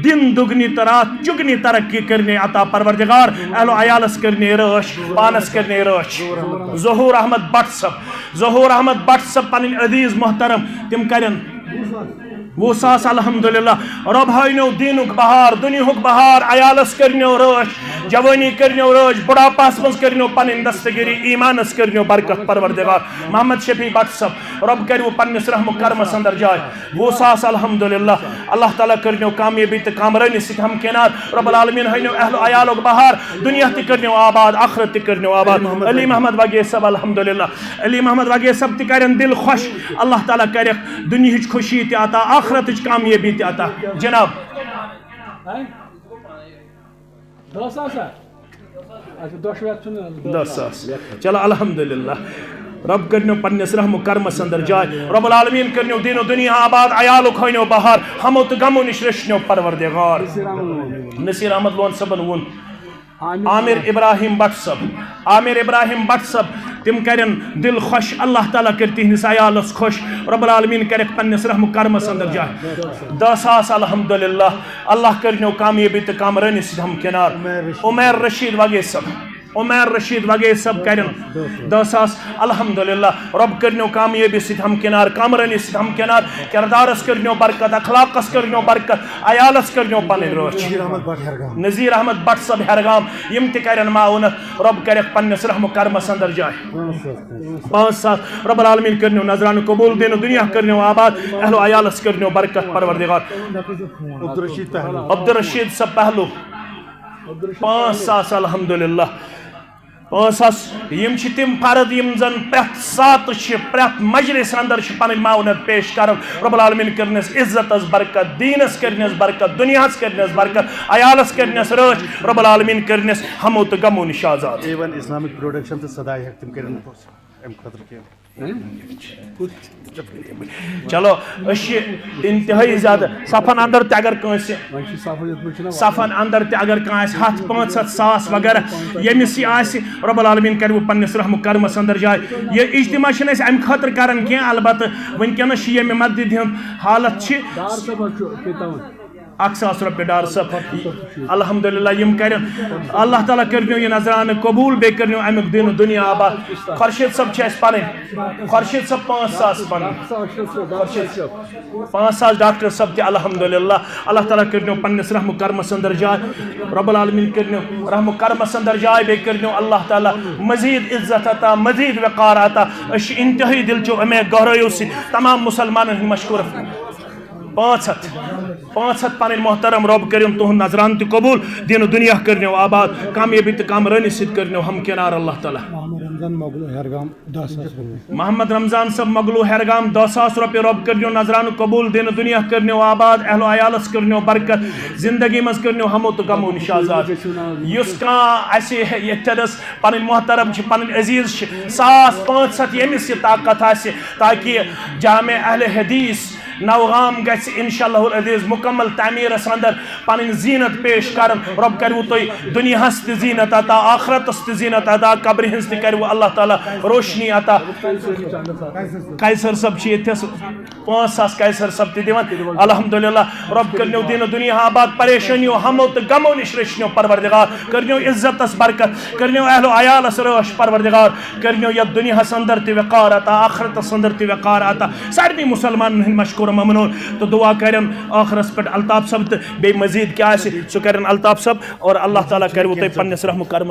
دن دگنی تہٕ راتھ چُگنی ترقی کرنی عطا پروردگار، اہل و عیالس کرنی رٲچھ، پانس کرنی رٲچھ۔ ظہور احمد بٹ صٲب، ظہور احمد بٹ صٲب پنٕنۍ عزیز محترم، تِم کرن وُہ ساس الحمدللہ۔ رۄب ہٲینو دیٖنُک بہار، دُنیاہُک بہار، عیالس کٔرنیو رٲچھ، جوٲنی کٔرنیو رٲچھ، بُڑھاپس منٛز کٔرنیو پنٕنۍ دستگیری، ایمانس کٔرنیو برکت پروردگار۔ محمد شفیع بٹ صٲب، رۄب کٔرِو پننِس رحم و کرمس اندر جاے۔ وُہ ساس الحمدللہ۔ اللہ تعالیٰ کٔرنیو کامیٲبی تہٕ کامرٲنی سۭتۍ ہمکنار۔ رب العالمین ہٲینیو اہل و عیالُک بہار، دُنیا تہِ کٔرنیو آباد، آخرت تہِ کٔرنیو آباد۔ علی محمد وگے صٲب الحمدللہ۔ علی محمد وگے صٲب تہِ کرن دل خۄش۔ اللہ تعالیٰ کرٮ۪کھ دُنیہٕچ خوشی تہِ عطا، آخرتٕچ کامیٲبی تہِ عطا۔ جناب۔ دہ ساس ہا؟ اچھا، دۄشوے اَتھ چھُنہٕ حظ دہ ساس۔ چلو، الحمدللہ۔ رب کٔرنیو پننِس رحم و کرمس اندر جاے۔ رب العالمین کٔرنیو دیٖن و دُنیا آباد، عیالُک ہٲینیو بہار، ہمو تہٕ غمو نِش رٔچھنیو پروردگار۔ نصیر احمد لون۔ نصیر احمد لون صٲبن ووٚن۔ عامر عامر ابراہیم بٹ صٲب، عامر ابراہیم بٹ صٲب، تِم کرن دل خۄش، اللہ تعالیٰ کرِ تِہنٛدِس عیالس خۄش، رب العالمین کرٮ۪کھ پننِس رحم و کرمس اندر جاے۔ دہ ساس الحمدللہ، اللہ کرنو کامیٲبی تہٕ کامرٲنی سۭتۍ ہمکنار۔ عمیر رشید۔ عمیر رشید وگے صٲب، عمیر رشید وگے صٲب کرن دہ ساس الحمدللہ، رب کرنو کامیٲبی سۭتۍ ہمکنار، کامرٲنی سۭتۍ ہمکنار، کردارس کرنو برکت، اخلاقس کرنو برکت، عیالس کرنو پنٕنۍ رٲچھ۔ نذیر احمد بٹ ہیرگام۔ نذیر احمد بٹ صٲب ہیرگام، یِم تہِ کرن معاونت، رۄب کرٮ۪کھ پننِس رحم و کرمس اندر جاے۔ پانٛژھ ساس۔ رب العالمین کٔرنیو نذرانہٕ قبول، دیٖن و دُنیا کٔرنیو آباد، اہل و عیالس کٔرنیو برکت پروردگار۔ عبدالرشید پہلو۔ عبدالرشید صٲب پہلو۔ پانٛژھ ساس الحمدللہ۔ پانٛژھ ساس۔ یِم چھِ تِم فرد یِم زن پرٛٮ۪تھ ساتہٕ چھِ، پرٛٮ۪تھ مجلس اندر چھِ پنٕنۍ معاونت پیش کران۔ رب العالمین کٔرنس عزتس برکت، دیٖنس کٔرنس برکت، دُنیاہس کٔرنس برکت، عیالس کٔرنس رٲچھ، رب العالمین کٔرنس ہمو تہٕ غمو نِش آزاد۔ اے ون اسلامک پروڈکشن تہٕ صداے ہیٚکھ تِم کٔرِتھ امہِ خٲطرٕ کینٛہہ۔ چلو، أسۍ چھِ انتہٲیی زیادٕ صفن اندر تہِ اگر کٲنٛسہِ، وۄنۍ چھِ صفن یَتھ منٛز چھِنہ صفن اندر تہِ اگر کانٛہہ آسہِ ہتھ پانٛژھ ہتھ ساس وغیرہ، ییٚمِس یہِ آسہِ، رب العالمین کرِ وۄنۍ پننِس رحم و کرمس اندر جاے۔ یہِ اجتماع چھِنہٕ أسۍ امہِ خٲطرٕ کران کینٛہہ، البتہ وٕنکیٚنس چھِ ییٚمہِ مسجدِ ہُنٛد حالت چھِ۔ ڈار صٲب حظ چھُ پیتاوان۔ اکھ ساس رۄپیہِ ڈار صٲب۔ الحمدللہ، یِم کرن۔ اللہ تعالیٰ کٔرنو یہِ نذرانہٕ قبول، بیٚیہِ کٔرنو امیُک دیٖن و دُنیا آباد۔ خورشید صٲب چھِ اَسہِ پنٕنۍ۔ خورشید صٲب پانٛژھ ساس پنٕنۍ۔ خورشید۔ پانٛژھ ساس ڈاکٹر صٲب تہِ الحمدللہ۔ اللہ تعالیٰ کٔرنو پننِس رحم و کرمس اندر جاے۔ رب العالمین کٔرنو رحم و کرمس اندر جاے، بیٚیہِ کٔرنو اللہ تعالیٰ مزید عزت عطا، مزید وقار عطا۔ أسۍ چھِ انتہٲیی دلچو امید گہرٲیو سۭتۍ تمام مسلمانن ہٕنٛدۍ مشکور۔ پانٛژھ ہتھ۔ پانٛژھ ہتھ پنٕنۍ محترم، رۄب کٔرِن تُہُنٛد نذرانہٕ تہِ قبول، دیٖن و دُنیا کٔرنو آباد، کامیٲبی تہٕ کامرٲنی سۭتۍ کٔرنو ہمکنار اللہ تعالیٰ۔ محمد رمضان مۄغلو ہیرگام، دہ ساس رۄپیہِ۔ محمد رمضان صٲب مۄغلو ہیرگام، دہ ساس رۄپیہِ، رۄب کٔرنو نذرانہٕ قبول، دیٖن و دُنیا کٔرنو آباد، اہل و عیالس کٔرنو برکت، زندگی منٛز کٔرنو ہمو تہٕ غمو نِش آزاد۔ یُس کانٛہہ اسہِ ییٚتھٮ۪نس پنٕنۍ محترم چھِ، پنٕنۍ عزیز چھِ، ساس پانٛژھ ہتھ ییٚمِس یہِ طاقت آسہِ، تاکہِ جامع اہل حدیث نوگام گژھِ انشاءاللہ العزیز مکمل تعمیرس اندر پنٕنۍ زینت پیش کرن۔ رۄب کرِوٕ تۄہہِ دُنیاہس تہِ زینت عطا، آخرتس تہِ زینت عطا، قبرِ ہٕنٛز تہِ کرِوٕ اللہ تعالیٰ روشنی عطا۔ قیصر صٲب چھِ ییٚتھس۔ پانٛژھ ساس قیصر صٲب تہِ دِوان۔ الحمدللہ، رۄب کٔرنیو دیٖن و دُنیا آباد، پریشٲنیو، ہمو تہٕ غمو نِش رٔچھنیو پروردگار، کٔرنیو عزتس برکت، کٔرنیو اہل و عیالس رٲچھ پروردگار، کٔرنیو یتھ دُنیاہس اندر تہِ وقار عطا، آخرتس اندر تہِ وقار عطا۔ سارنٕے مسلمانن ہٕنٛدۍ مشکور ممنون تہٕ دعا کرن ٲخرس پٮ۪ٹھ الطاف صٲب تہٕ بیٚیہِ مزید کیٛاہ آسہِ سُہ کرن الطاف صٲب، اور اللہ تعالیٰ کرِوٕ تۄہہِ پننِس رحم و کرمس